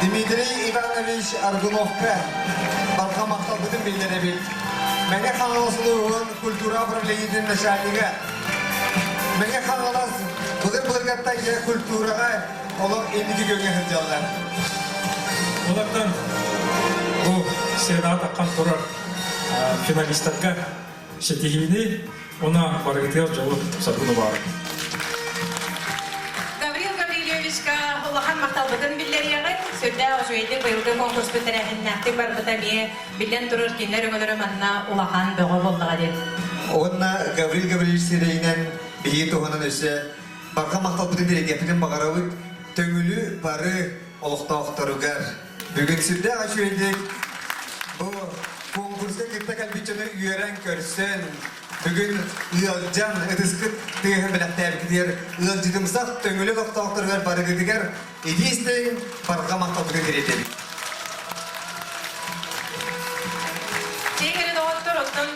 Дмитрий Иванович Аргуновка барҕа махталбытын биллэрэбит. Мэҥэ Хаҥалас улууһун культура управлениетын начальнига Мэҥэ Хаҥалас былыр-былыргаттан культураҕа олох инники күөҥҥэ сылдьаллар. Олортон бу сценаҕа таххан турар финалистарга ситиһиини уонна барыгытыгар дьолу саргыны баар. Гаврил Гаврильевичка улахан махталбытын биллэриэҕин, сүрдээх үчүгэйдик быйылгы конкурспут тэрээһиннээхтик барбыта эмиэ биллэн турар кинилэр өҥөлөрө манна улахан бөҕө буоллаҕа диэн. Уонна Гаврил Гаврильевич сирэйинэн биһиги туһунан өссө барҕа махталбытын тириэрдиэхпитин баҕарабыт. Төҥүлү бары олохтоохторугар бүгүн сүрдээх үчүгэйдик бу конкурска кытта кэлбит дьону үөрэн көрсөн бүгүн ыалдьан ытыскыт тыаһын бэлэхтээбиккитигэр ыалдьытымсах Төҥүлү олохтоохторугар барыгытыгар итии истиҥ барҕа махталбытын тириэрдэбит. Чиэҥ эрэ доҕоттор, оттон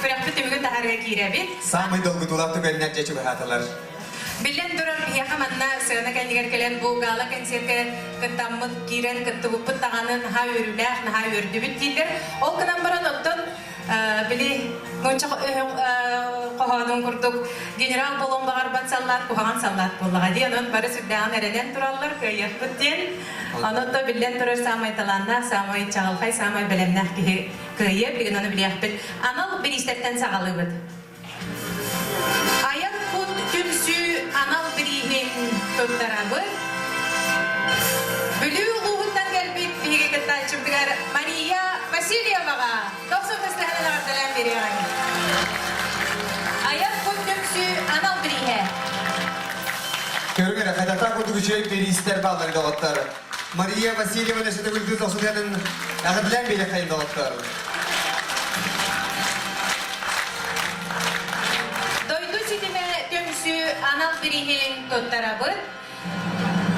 күрэхпит түмүгүн таһаарыга киирэбит. Саамай долгутуулаах түгэннэр дьэ чугаһаатылар. Биллэн турар, биһиэхэ манна сыана кэннигэр кэлэн бу гала-концертка кыттаммыт, киирэн кыттыбыппыт даҕаны наһаа үөрүүлээх, наһаа үөрдүбүт дииллэр. Ол гынан баран оттон били нуучча хоһоонун курдук генерал буолуон баҕарбат саллаат куһаҕан саллаат буоллаҕа дии. Онон бары сүрдээҕин эрэнэн тураллар, кыайыахпыт диэн. Онон да биллэн турар саамай талааннаах, саамай чаҕылхай, саамай бэлэмнээх киһи кыайыа, билигин ону билиэхпит. Анал бириистэртэн саҕалыыбыт. Айар кут түмсүү анал бирииһин туттарабыт. Бүлүү улууһуттан кэлбит биһиги кыттааччыбытыгар Мария Васильеваҕа дохсун тэстэһэн эҕэрдэлээн биэриэҕиҥ. Айар кут түмсүү анал бирииһэ. Көрүҥ эрэ, хайдахтаах курдук үчүгэй бириистэр бааллар доҕоттор. Мария Васильевна өссө тохсутуйатын эҕэрдэлээн биэриэххэйин доҕоттор. Дойду ситимэ түмсүү анал бирииһин туттарабыт.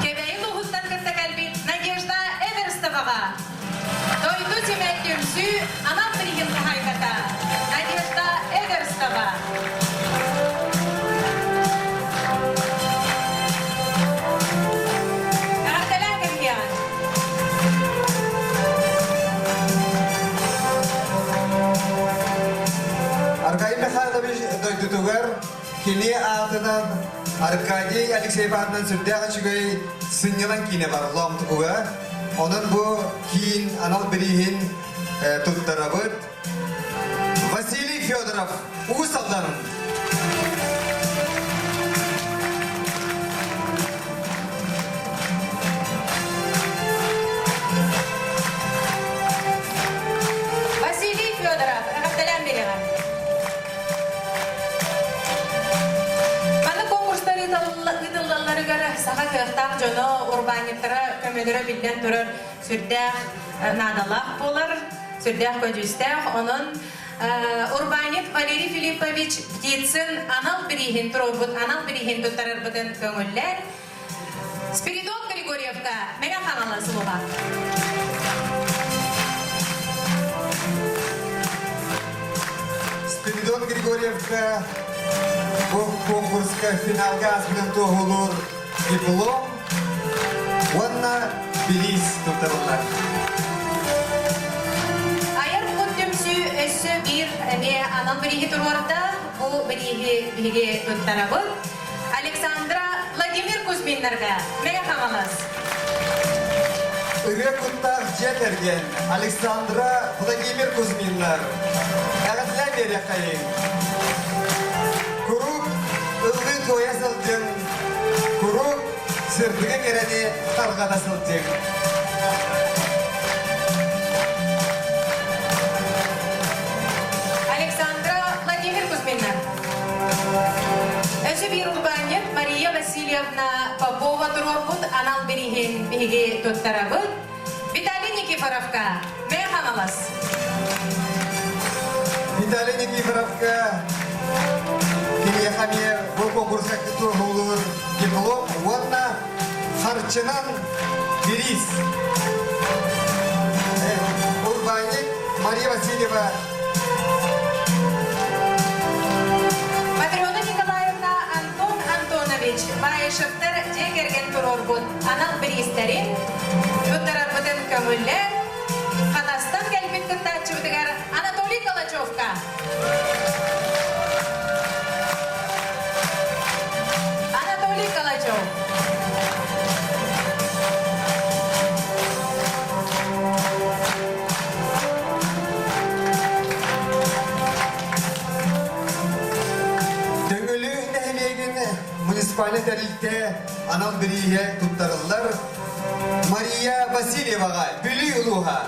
Кэбээйи улууһуттан кытта кэлбит Надежда Эверстоваҕа Дойду симэ түмсүү анал бирииһин хаһаайката Надежда Эверстова. Эҕэрдэлээн кэлиэҕин. Аркадий Михайлович дойдутугар кини аатынан Аркадий Алексеев аатынан сүрдээх үчүгэй сынньалаҥ киинэ бар Лоомтукуга. Онон бу киин анал бирииһин туттарабыт. Василий Федоров, Уус Алдан. Василий Федоров, эҕэрдэлээн биэриэҕэ. Маннык конкурстар ыытыллалларыгар саха кыахтаах дьоно, урбаанньыттара көмөлөрө биллэн турар сүрдээх наадалаах буолар, сүрдээх көдьүүстээх. Онон урбаанньыт Валерий Филиппович Птицын анал бирииһин туруорбут анал бирииһин туттарарбытын көҥүллээн Спиридон Григорьевка Мэҥэ Хаҥалас улуһа. Спиридон Григорьевка бу конкурска финалга ааспытын туоһулуур диплом уонна бириис туттарыллар. Айар кут түмсүү өссө биир эмиэ анал бирииһи туруорда. Бу бирииһи биһиги туттарабыт. Александра Владимир Кузьминнарга Мэҥэ Хаҥалас. Ырыа куттаах дьиэ кэргэн Александра Владимир Кузьминнар. Эҕэрдэлээн биэриэххэйиҥ. Куруук ыллыы туойа сылдьыҥ, куруук сырдыгы кэрэни тарҕата сылдьыҥ. Александра Владимир Кузьминнар. Өссө биир урбаанньыт Мария Васильевна Попова туруорбут анал бирииһин биһиги туттарабыт. Виталий Никифоровка Мэ Хаҥалас. Виталий Никифоровка киниэхэ эмиэ бу конкурска туоһулуур диплом уонна харчынан бириис. Урбаанньык Мария Васильева Матрена Николаевна Антон Антонович Баишевтар дьиэ кэргэн туруорбут анал бириистэрин туттарарбытын көҥүллээн Хатастан кэлбит кыттааччыбытыгар Анатолий Калачевка Анатолий Калачев Төҥүлү нэһилиэгин муниципальнай тэрилтэ анал бирииһэ туттарыллар Мария Васильеваҕа Бүлүү улууһа.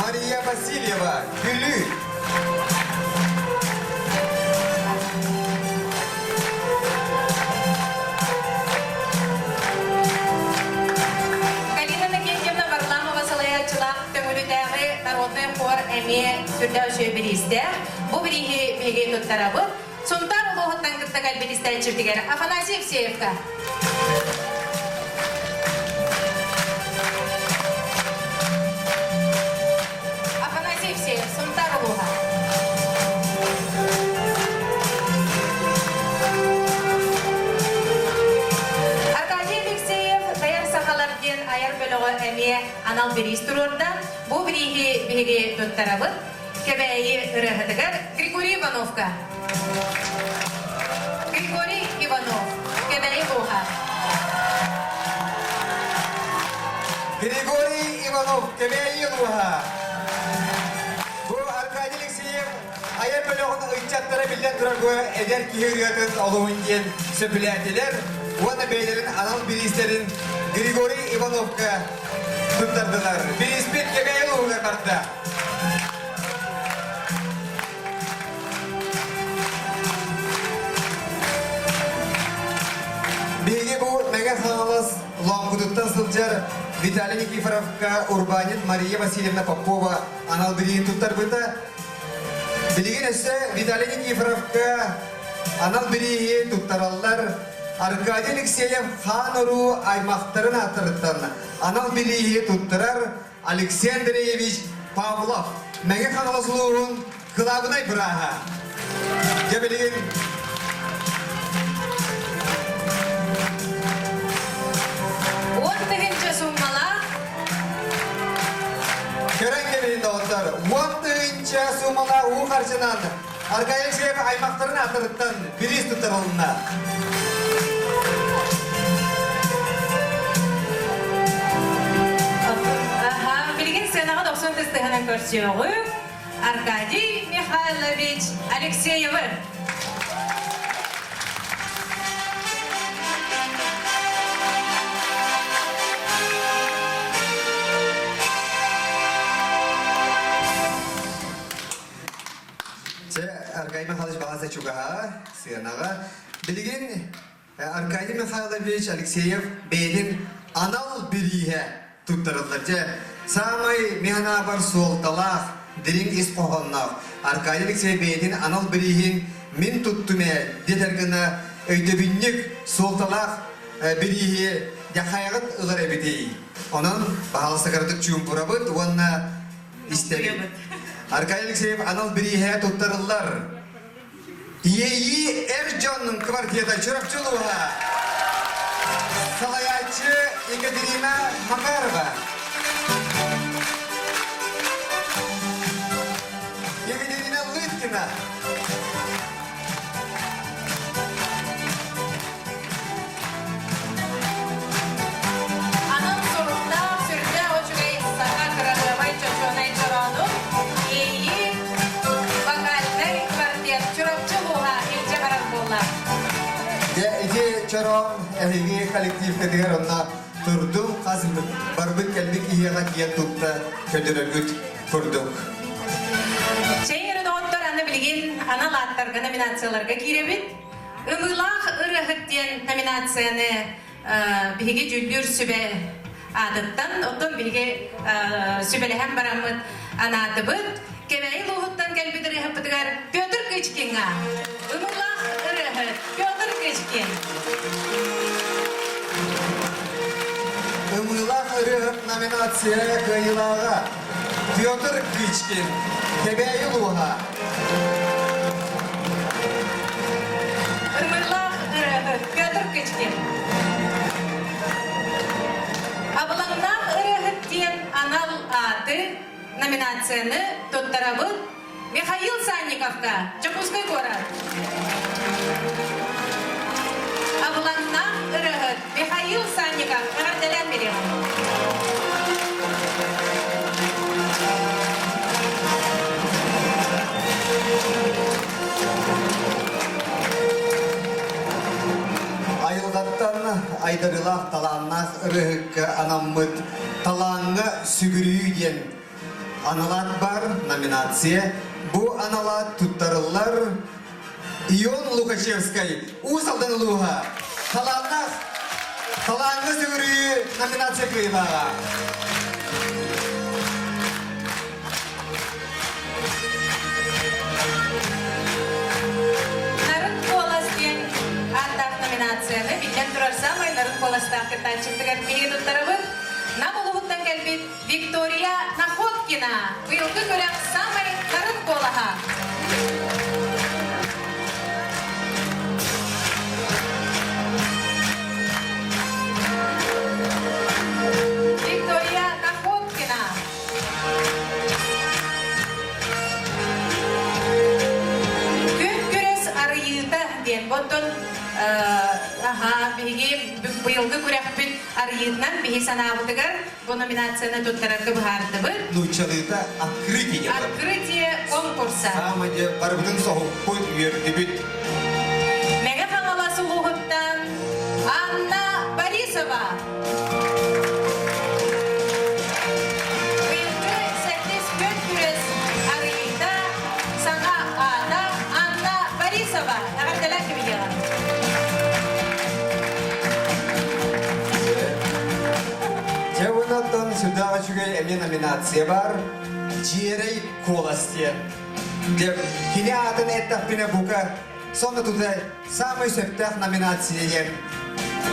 Мария Васильева, Бүлүү. Галина Иннокентьевна Варламова салайааччылаах Төҥүлүтээҕи народнай хор эмиэ сүрдээх үчүгэй бириистээх. Бу бирииһи биһиги туттарабыт. Сунтаар улууһуттан кытта кэлбит истээччибитигэр Афанасий Евсеевка. Афанасий Евсеев, Сунтаар улууһа. Аркадий Алексеев Дайар сахалар диэн айар бөлөҕө эмиэ анал бириис туруорда. Бу бирииһи биһиги туттарабыт. Кэбээйи ырыаһытыгар Григорий Ивановка. Григорий Иванов, Кэбээйи улууһа. Григорий Иванов, Кэбээйи улууһа. Бу Аркадий Алексеев айар бөлөҕүн ыччаттара биллэн турар бу эдэр киһи ырыатын олуһун диэн сөбүлээтилэр уонна бэйэлэрин анал бириистэрин Григорий Ивановка туттардылар. Бирииспит Кэбээйи улууһугар барда. Биһиги бу Мэҥэ. Хаҥалас Лоҥкутуттан сылдьар Виталий Никифоровка урбаанньыт Мария Васильевна Попова анал бирииһин туттарбыта. Билигин өссө Виталий Никифоровка анал бирииһи туттараллар Аркадий Алексеев хаан уруу аймахтарын ааттарыттан анал бирииһи туттарар Алексей Андреевич Павлов, Мэҥэ Хаҥалас улууһун кылаабынай бырааһа. Дьэ билигин 10 тыһыынча суумалаах Көрөн кэбиһин доҕоттор, 10 тыһыынча суумалаах уу харчынан Аркадий Алексеев аймахтарын ааттарыттан бириис туттарылынна. Аха, билигин сценаҕа 90 тыстыһынан көрсүөҕүҥ Аркадий Михайлович Алексеевы. Чэ, Аркадий Михайлович баҕаса чугаһа, сыанаҕа. Билигин Аркадий Михайлович Алексеев бэйэтин анал бирииһэ туттарыллар. Дьэ, саамай мин суолталаах, дириҥ ис хоһоонноох Аркадий Алексеев бэйэтин анал бирииһин мин туттум ээ диэтэр гына өйдөбүнньүк суолталаах бирииһи дьахайаҕыт ылар эбитий. Онон баһаалыста кыратык чуумпурабыт уонна истэбит. Аркадий Алексеев анал бирииһэ туттарыллар. Иэйии эр дьон квартета Чурапчы улууһа. Салайааччы Екатерина Макарова. Екатерина Лыткина. Анал суруктаах сүрдээх үчүгэй саха кыраһыабай чочуонай чороону Иэйии вокальнай квартет Чурапчы улууһа илдьэ барар буолла. Дьэ, ити чороон эһиги коллективкытыгар онно турдум хас барбыт кэлбит киһиэхэ киэн тутта көдөрөргүт курдук. Чэй эрэ доҕоттор аны билигин анал ааттарга номинацияларга киирэбит. Ымыылаах ырыаһыт диэн номинацияны биһиги дьүүллүүр сүбэ аатыттан, оттон биһиги сүбэлэһэн бараммыт анаатыбыт. Кэбээйи улууһуттан кэлбит ырыаһыппытыгар Петр Кычкиҥҥа Ымыылаах ырыаһыт Петр Кычкин. Ымыылаах ырыаһыт номинация кыайыылааҕа Петр Кычкин, Кэбээйи улууһа. Ымыылаах ырыаһыт Петр Кычкин. Абылаҥнаах ырыаһыт диэн анал ааты номинацияны туттарабыт Михаил Санниковка, Дьокуускай куорат. Абылаҥнаах ырыаһыт Михаил Санников эҕэрдэлээн бириэҕин. Айылҕаттан айдарыылаах талааннаах ырыаһыкка анаммыт талааҥҥа сүгүрүйүү диэн аналаат бар номинация. Бу аналаат туттарыллар Ион Лукачевскай Уус Алдан улууһа талааннаах талааҥҥа сүгүрүйүү номинация кыайыылааҕа. Нарын куолас диэн ааттаах номинацияны биллэн турар саамай нарын куоластаах кыттааччыбытыгар биһиги туттарабыт. Нам улууһуттан кэлбит Виктория Находкина быйылгы күрэх саамай нарын куолаһа. Виктория Находкина. Күн күрэс арыйыыта диэн оттон аха биһиги быйылгы күрэхпит арыйыытынан биһи санаабытыгар бу номинацияны туттарарга быһаардыбыт. Нууччалыыта открытие. Открытие конкурса. Саамай барыбытын соһуппут, үөрдүбүт. Мэҥэ Хаҥалас улууһуттан Анна Борисова. Быйылгы сэттис күн күрэс арыйыыта саҥа аата Анна Борисова. Эҕэрдэлээх кэбиһиэҕэ. сүрдээх үчүгэй эмиэ номинация бар. Дьиэрэй куолас диэн. Кини аатын эттэхпинэ бука сонно тута саамай сөптөөх номинация диэн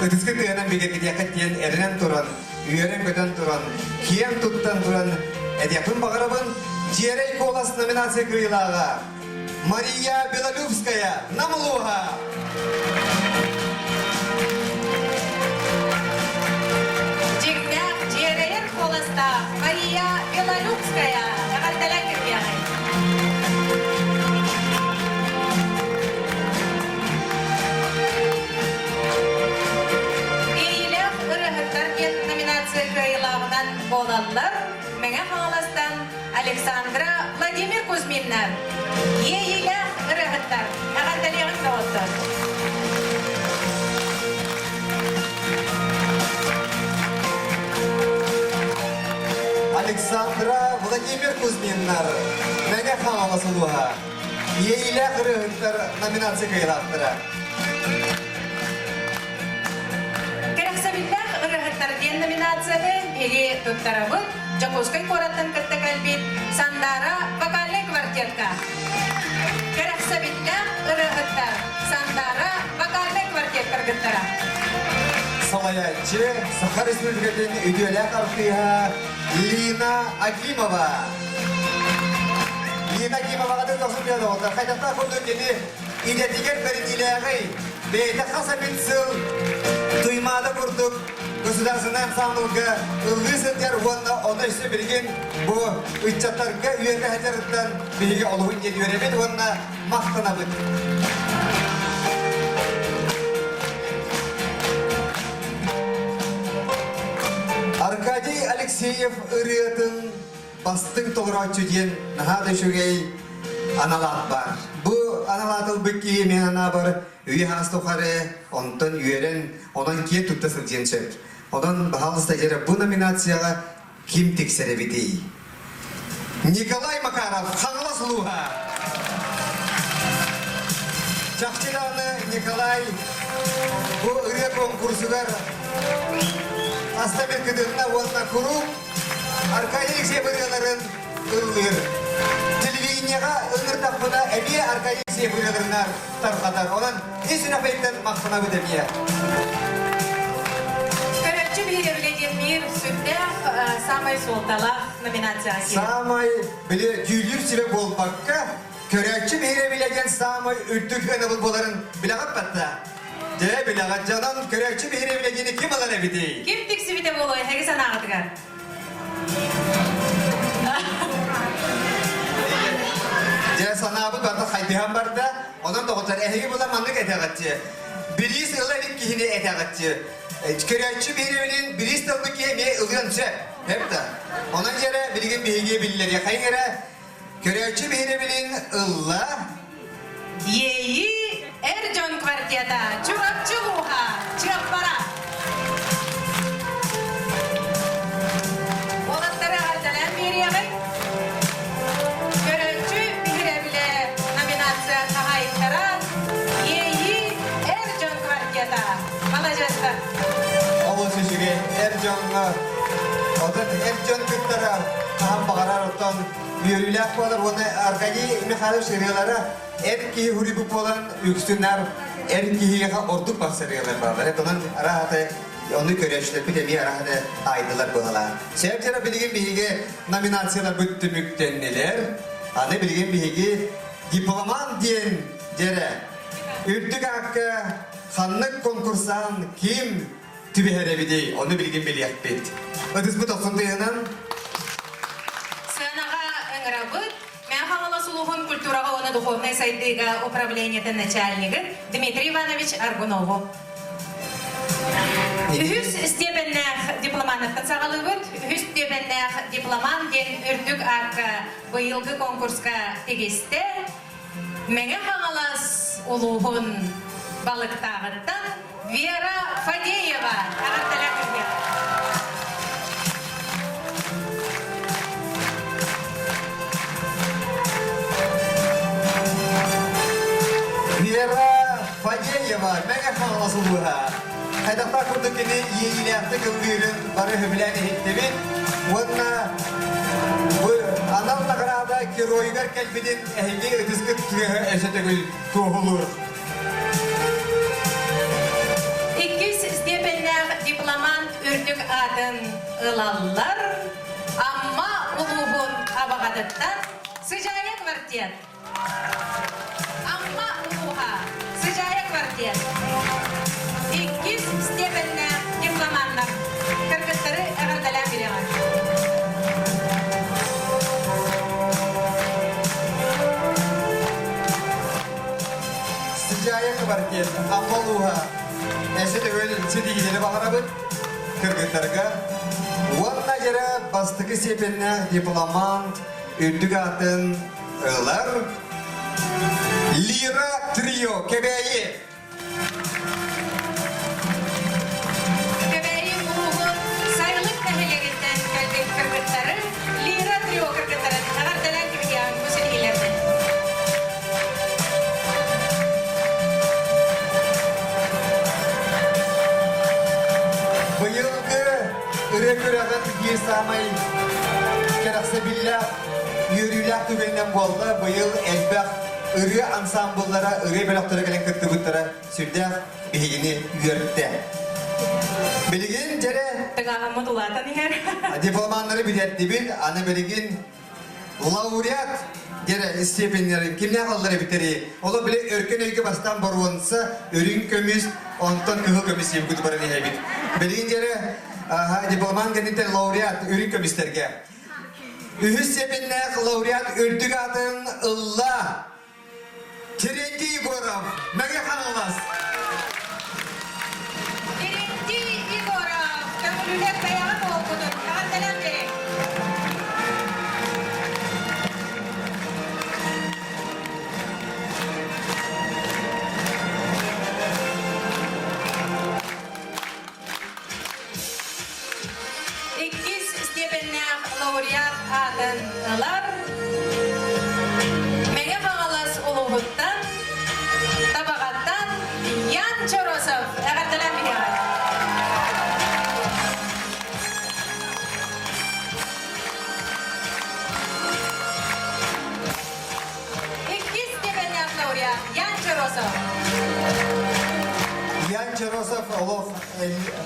ытыскы тыынан бигэргитиэххит диэн эрэнэн туран, үөрэн-көтөн туран, киэн туттан туран этиэхпин баҕарабын. Дьиэрэй куолас номинация кыайыылааҕа Мария Белолюбская, Нам улууһа! Дьиҥнээх дьиэрэйэр куоластаах Мария Белолюбская эҕэрдэлээн кирбиэҕэй. Иэйиилээх ырыаһыттар диэн номинация кыайыылааҕынан буолаллар Мэҥэ Хаҥаластан Александра Владимир Кузьминнар, иэйиилээх ырыаһыттар, эҕэрдэлиэҕиҥ доҕоттор! Александра Владимир Кузьминнар, Мэҥэ Хаҥалас улууһа, иэйиилээх ырыаһыттар номинация кыайыылаахтара. Кэрэхсэбиллээх ырыаһыттар диэн номинацияны биһиги туттарабыт Дьокуускай куораттан кытта кэлбит Сандаара вокальнай квартетка. Кэрэхсэбиллээх ырыаһыттар Сандаара вокальнай квартет кыргыттара. Салайааччы Саха Республикатын үтүөлээх артыыһа Лина Акимова. Лина Акимоваҕа тохсун биэрэ хайдахтаах курдук кини идэтигэр бэриниилээҕий, бэйэтэ хас эмит сыл Туймаада курдук государственнай ансамблга ыллыы сылдьар уонна ону өссө билигин бу ыччаттарга үөрэ сылдьарыттан биһиги олуһун диэн үөрэбит уонна махтанабыт. Аркадий Алексеев ырыатын бастыҥ толорооччу диэн наһаа да үчүгэй аналаат баар. Бу аналаат ылбыт киһи мин анаабар үйэ хаас тухары онтон үөрэн, онон киэн тутта сылдьыан сөп. Онон, баһаалыста дьэрэ бу номинацияҕа ким тиксэр эбитий? Николай Макаров, Хаҥалас улууһа. Чахчы даҕаны Николай бу ырыа конкурсугар Астамир кытынна уонна куруук Аркадий Алексеев ырыаларын ыллыыр. Телевидениеҕа ыҥырдахпына эмиэ Аркадий Алексеев ырыаларынан тарҕатар. Онон ис сүрэхпиттэн махтанабыт эмиэ. Көрөөччү биһирэбилэ диэн биир сүрдээх саамай суолталаах номинацияҕа киирэр. Саамай били дьүүллүүр сүбэ буолбакка, көрөөччү биһирэбилэ диэн саамай үрдүк ыанабыл буоларын билэҕит батта. Дьэ, билэҕит дьонон көрөөччү биһирэбилэ диэни ким ылар эбитий? Ким тиксибитэ буолуой эһиги санааҕытыгар? Дьэ, санаабыт барда хайдыһан барда. Онон доҕоттор, эһиги була маннык этэҕитчи. Бириис ыла илик киһини этэҕитчи. Көрөөччү биһирэбилин бириис тылбыт киһи эмиэ ылыан сөп. Сөп да. Онон дьэрэ билигин биһиги биллэриэхэйиҥ эрэ. Көрөөччү биһирэбилин ылла. Иэйии эр дьон квартета Чурапчы улууһа Чыаппара. Уолаттары эҕэрдэлээн биэриэҕиҥ. Көрөөччү биһирэбилэ номинация хаһаайыттара Иэйии эр дьон квартета. Маладьыастар. Олус үчүгэй эр дьоҥҥо отон эр дьон кыттара хаһан баҕарар оттон үөрүүлээх буолар уонна Аркадий Михайлович ырыалара эр киһи хуруйбут буолан үксүн эр киһиэхэ ордук барсар ырыалар бааллар. Онон араһата ону көрөөччүлэрбит эмиэ араһата айдылар быһалаах. Сээбдьара билигин биһиги номинацияларбыт түмүктэннилэр. Аны билигин биһиги дипломант диэн дьэрэ үрдүк аакка ханнык конкурсаан ким түбэһэр эбитий, ону билигин билиэхпит. Ытыспыт охсун тыаһынан Сыанаҕа ыҥырабыт Мэҥэ Хаҥалас улууһун культураҕа уонна духовнай сайдыыга управлениетын начальнигын Дмитрий Иванович Аргунову. Үһүс степеннээх дипломанаттан саҕалыыбыт. Үһүс степеннээх дипломант диэн үрдүк аакка быйылгы конкурска тигистэ. Мэҥэ Хаҥалас улууһун Балыктааҕыттан Вера Фадеева эҕэрдэлээх күргэ. Вера Фадеева Мэҥэ Хаҥалас улууһа. Хайдахтаах курдук кини иэйиилээхтик ыллыырын бары сөбүлээн иһиттибит. Уонна бу анал награда геройугар кэлбитин эһиги ытыскыт тыаһа өссө төгүл туоһулуур. Иккис степеннээх дипломант үрдүк аатын ылаллар Амма улууһун Абаҕатыттан Сыдьаайа квартет. Амма улууһа Сыдьаайа квартет. Иккис степеннээх дипломаннар кыргыттары эҕэрдэлээн бириэҕэ. Сыдьаайа квартет Амма улууһа эсэ төгүл ситиһиилэри баҕарабыт кыргыттарга уонна дьэрэ бастакы степеннээх дипломант үрдүк аатын ылар Лира Трио Кэбээйи Кэбээйи улууһун Сайылык нэһилиэгиттэн кэлбит кыргыттары Лира Трио кыргыттарын эҕэрдэлээн кэбиһиэҕиҥ бу ситиһиилэринэн. Быйылгы ырыа күрэҕин биир саамай кэрэхсэбиллээх, үөрүүлээх түгэнинэн буолла. Быйыл элбэх ырыа ансаамбыллара, ырыа бөлөхтөрө кэлэн кыттыбыттара сүрдээх биһигини үөртэ. Билигин дьэрэ Тыҥааһыммыт улаатан иһэр. дипломаннары бүтэрдибит. Аны билигин лауреат дьэрэ степеннэрин кимнээх аллар эбиттэрий? Олор били өркөн өйгө бастаан боруонса, үрүҥ көмүс, онтон кыһыл көмүс диэбит баран иһэбит. Билигин дьэрэ дипломан кэнниттэн лауреат үрүҥ көмүстэргэ. Үһүс степеннээх лауреат үрдүк аатын ылла Терентий Егоров, Мэҥэ Хаҥалас. Терентий Егоров, көҥүлүлэр бэйэҕит уолгутун эҕэрдэлээн биэриҥ. Иккис степеннээх лауреат аатын ылар Мэҥэ Хаҥалас улууһуттан Табаҕаттан Ян Чоросов эҕэрдэлээн биһиэхэ. Иккис степеннээх лауреат Ян Чоросов. Ян Чоросов олох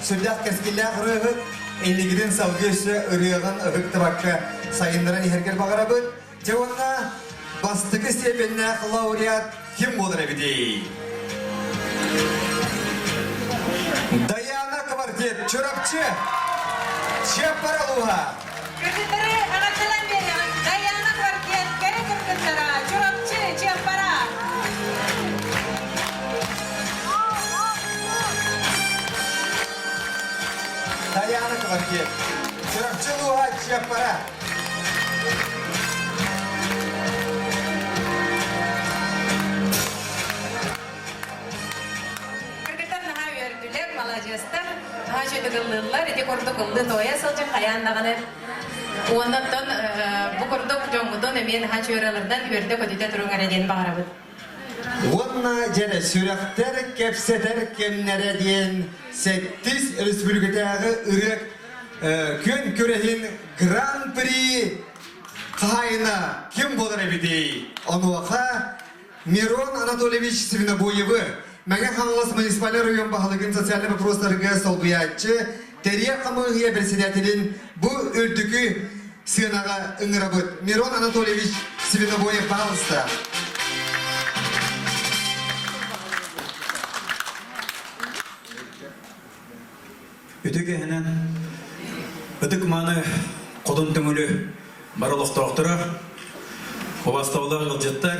сүрдээх кэскиллээх ырыаһыт, инникитин салгыы өссө ырыаҕын ыһыктыбакка сайыннаран иһэргэр баҕарабыт. Дьэ уонна бастакы степеннээх лауреат ким буолар эбитий? Даяна Квартет, Чурапчы, Чыаппара улууһа. Кыргыттары эҕэрдэлээн биэриэҕиҥ Даяна Квартет кэрэ кыргыттара Чурапчы, Чыаппара. Даяна Квартет, Чурапчы улууһа, Чыаппара. Кыргыттар наһаа үөрдүлэр, маладьыастар, наһаа үчүгэйдик ыллыыллар, ити курдук ыллыы туойа сылдьан хайаан даҕаны уонна оттон бу курдук дьоҥҥутун эмиэ наһаа үчүгэй үөрдэ-көтүтэ туруҥ эрэ диэн баҕарабыт. Уонна дьэрэ сүрэхтэр кэпсэтэр кэмнэрэ диэн сэттис республикатааҕы ырыа күөн күрэһин гран-при хаһаайына ким буолар эбитий? Онуоха Мирон Анатольевич Свинобоевы, Мэҥэ Хаҥалас муниципальнай оройуон баһылыгын социальнай боппуруостарга солбуйааччы, тэрийэр хамыыһыйа председателин бу үрдүкү сыанаҕа ыҥырабыт. Мирон Анатольевич Свинобоев, пожалуйста. Үтүө киһинэн ытык-мааны Хотун Төҥүлү бары олохтоохторо, убастабыллаах ыалдьыттар,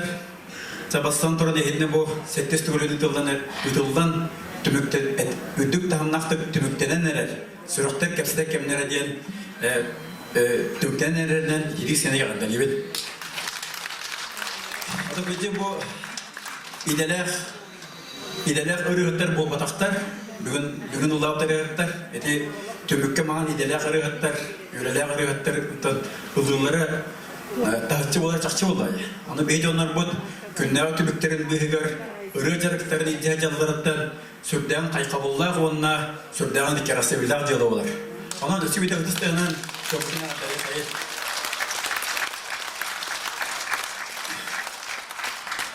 бастан туран иһитинэ бу сэттис төгүлүн ыытыллан ыытыллан түмүктэн үрдүк таһымнаахтык түмүктэнэн эрэр сүрэхтэр кэпсэтэр кэмнэрэ диэн түмүктэнэн эрэринэн итии сыана эҕэрдэлиибин. Ата бу идэлээх идэлээх ырыаһыттар буолбатахтар. Бүгүн бүгүн улаабыт ырыаһыттар. Ити түмүккэ маҥан идэлээх ырыаһыттар, үлэлээх ырыаһыттар ылыылара таһыччы буолар чахчы буолла. Аны биһи дьоннорбут күннээҕи түбүктэрин быыһыгар ырыа дьарыктарын илдьэ дьалларыттан сүрдээн хайхабыллаах уонна сүрдээҕин кэрэхсэбиллээх дьыала буолар. Онон өссө бүтэ ытыстыһынан. Дьоммутун эҕэрдэлиэхэйин.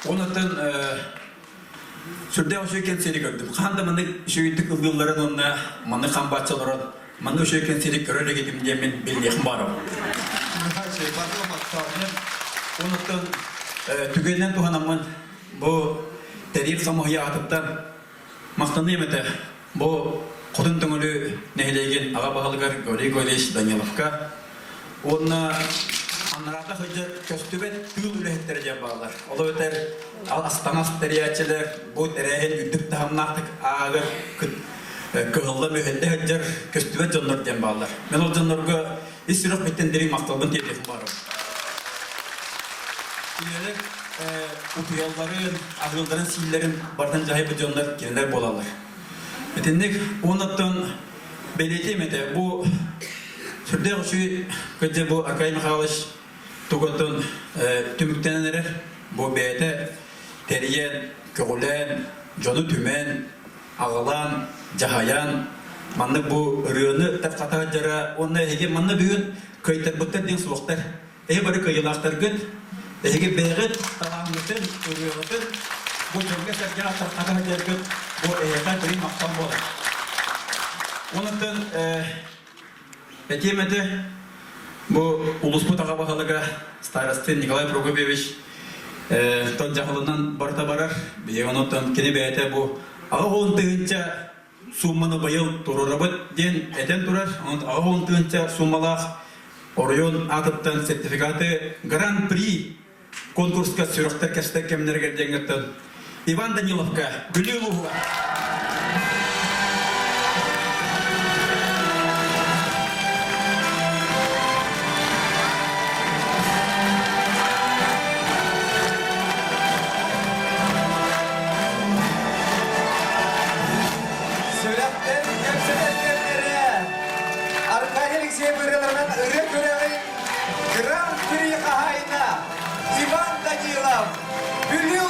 Онуттан сүрдээх үчүгэй кэнсиэри көрдүм. Хаһан да маннык үчүгэйдик ыллыылларын уонна маннык хамбааччы олорон маннык үчүгэй кэнсиэри көрөр илигим диэммин биллиэхим баарым. Онуттан түгэнинэн туһанаммын бу тэрийэр хамыыһыйа аатыттан махтаныам этэ. Бу Хотун Төҥүлү нэһилиэгин аҕа баһылыгар Гаврил Гаврильевич Даниловка уонна аннараата сылдьар көстүбэт тыыл үлэһиттэрэ диэн бааллар. Ол эбэтэр ас-таҥас тэрийээччилэр бу тэрээһин үрдүк таһымнаахтык аагар кыһылла мүһэллэ сылдьар көстүбэт дьоннор диэн бааллар. Мен ол дьоннорго ис сүрэхпиттэн дириҥ махталбын тиэрдиэхпин баҕарабын. Кинилэр утуйалларын, аһыылларын, сииллэрин барытын дьаһайбыт дьоннор кинилэр буолаллар. Итинник уоннаттан бэлиэтиэм этэ, бу сүрдээх үчүгэй кырдьа бу Аркадий Михайлович тугаттан түмүктэнэн эрэр. Бу бэйэтэ тэрийэн, көҕүлээн, дьону түмэн, аҕалаан, дьаһайан, маннык бу ырыаны тарҕата сылдьара уонна эһиги манна бүгүн кыайтарбыттар диэн суохтар. Эһи бары кыайыылаахтаргыт, эһиги бэйэҕит талааҥҥытын, ырыаҕытын бу дьоҥҥо-сэргэҕэ тарҕата сылдьаргыт бу эһиэхэ дириҥ махтал буолар. Онуттан этиэм этэ, бу улууспут аҕа баһылыга старостин Николай Прокопьевич тон дьаһалынан барыта барар. Биһиги онуттан кини бэйэтэ бу 80 тыһыынча суумманы быйыл туруорабыт диэн этэн турар. Онон 80 тыһыынча сууммалаах оройуон аатыттан сертификаты Гран-при конкурска сүрэхтэр кэстэр кэмнэригэр диэҥҥэттэн Иван Даниловка Бүлүү улууһугар. Сүрэхтэн кэпсэтэр кэмнэрэ Аркадий Алексеев ырыаларынан ырыа күрэҕин Гран-при хаһаайына Иван Данилов Бүлүү.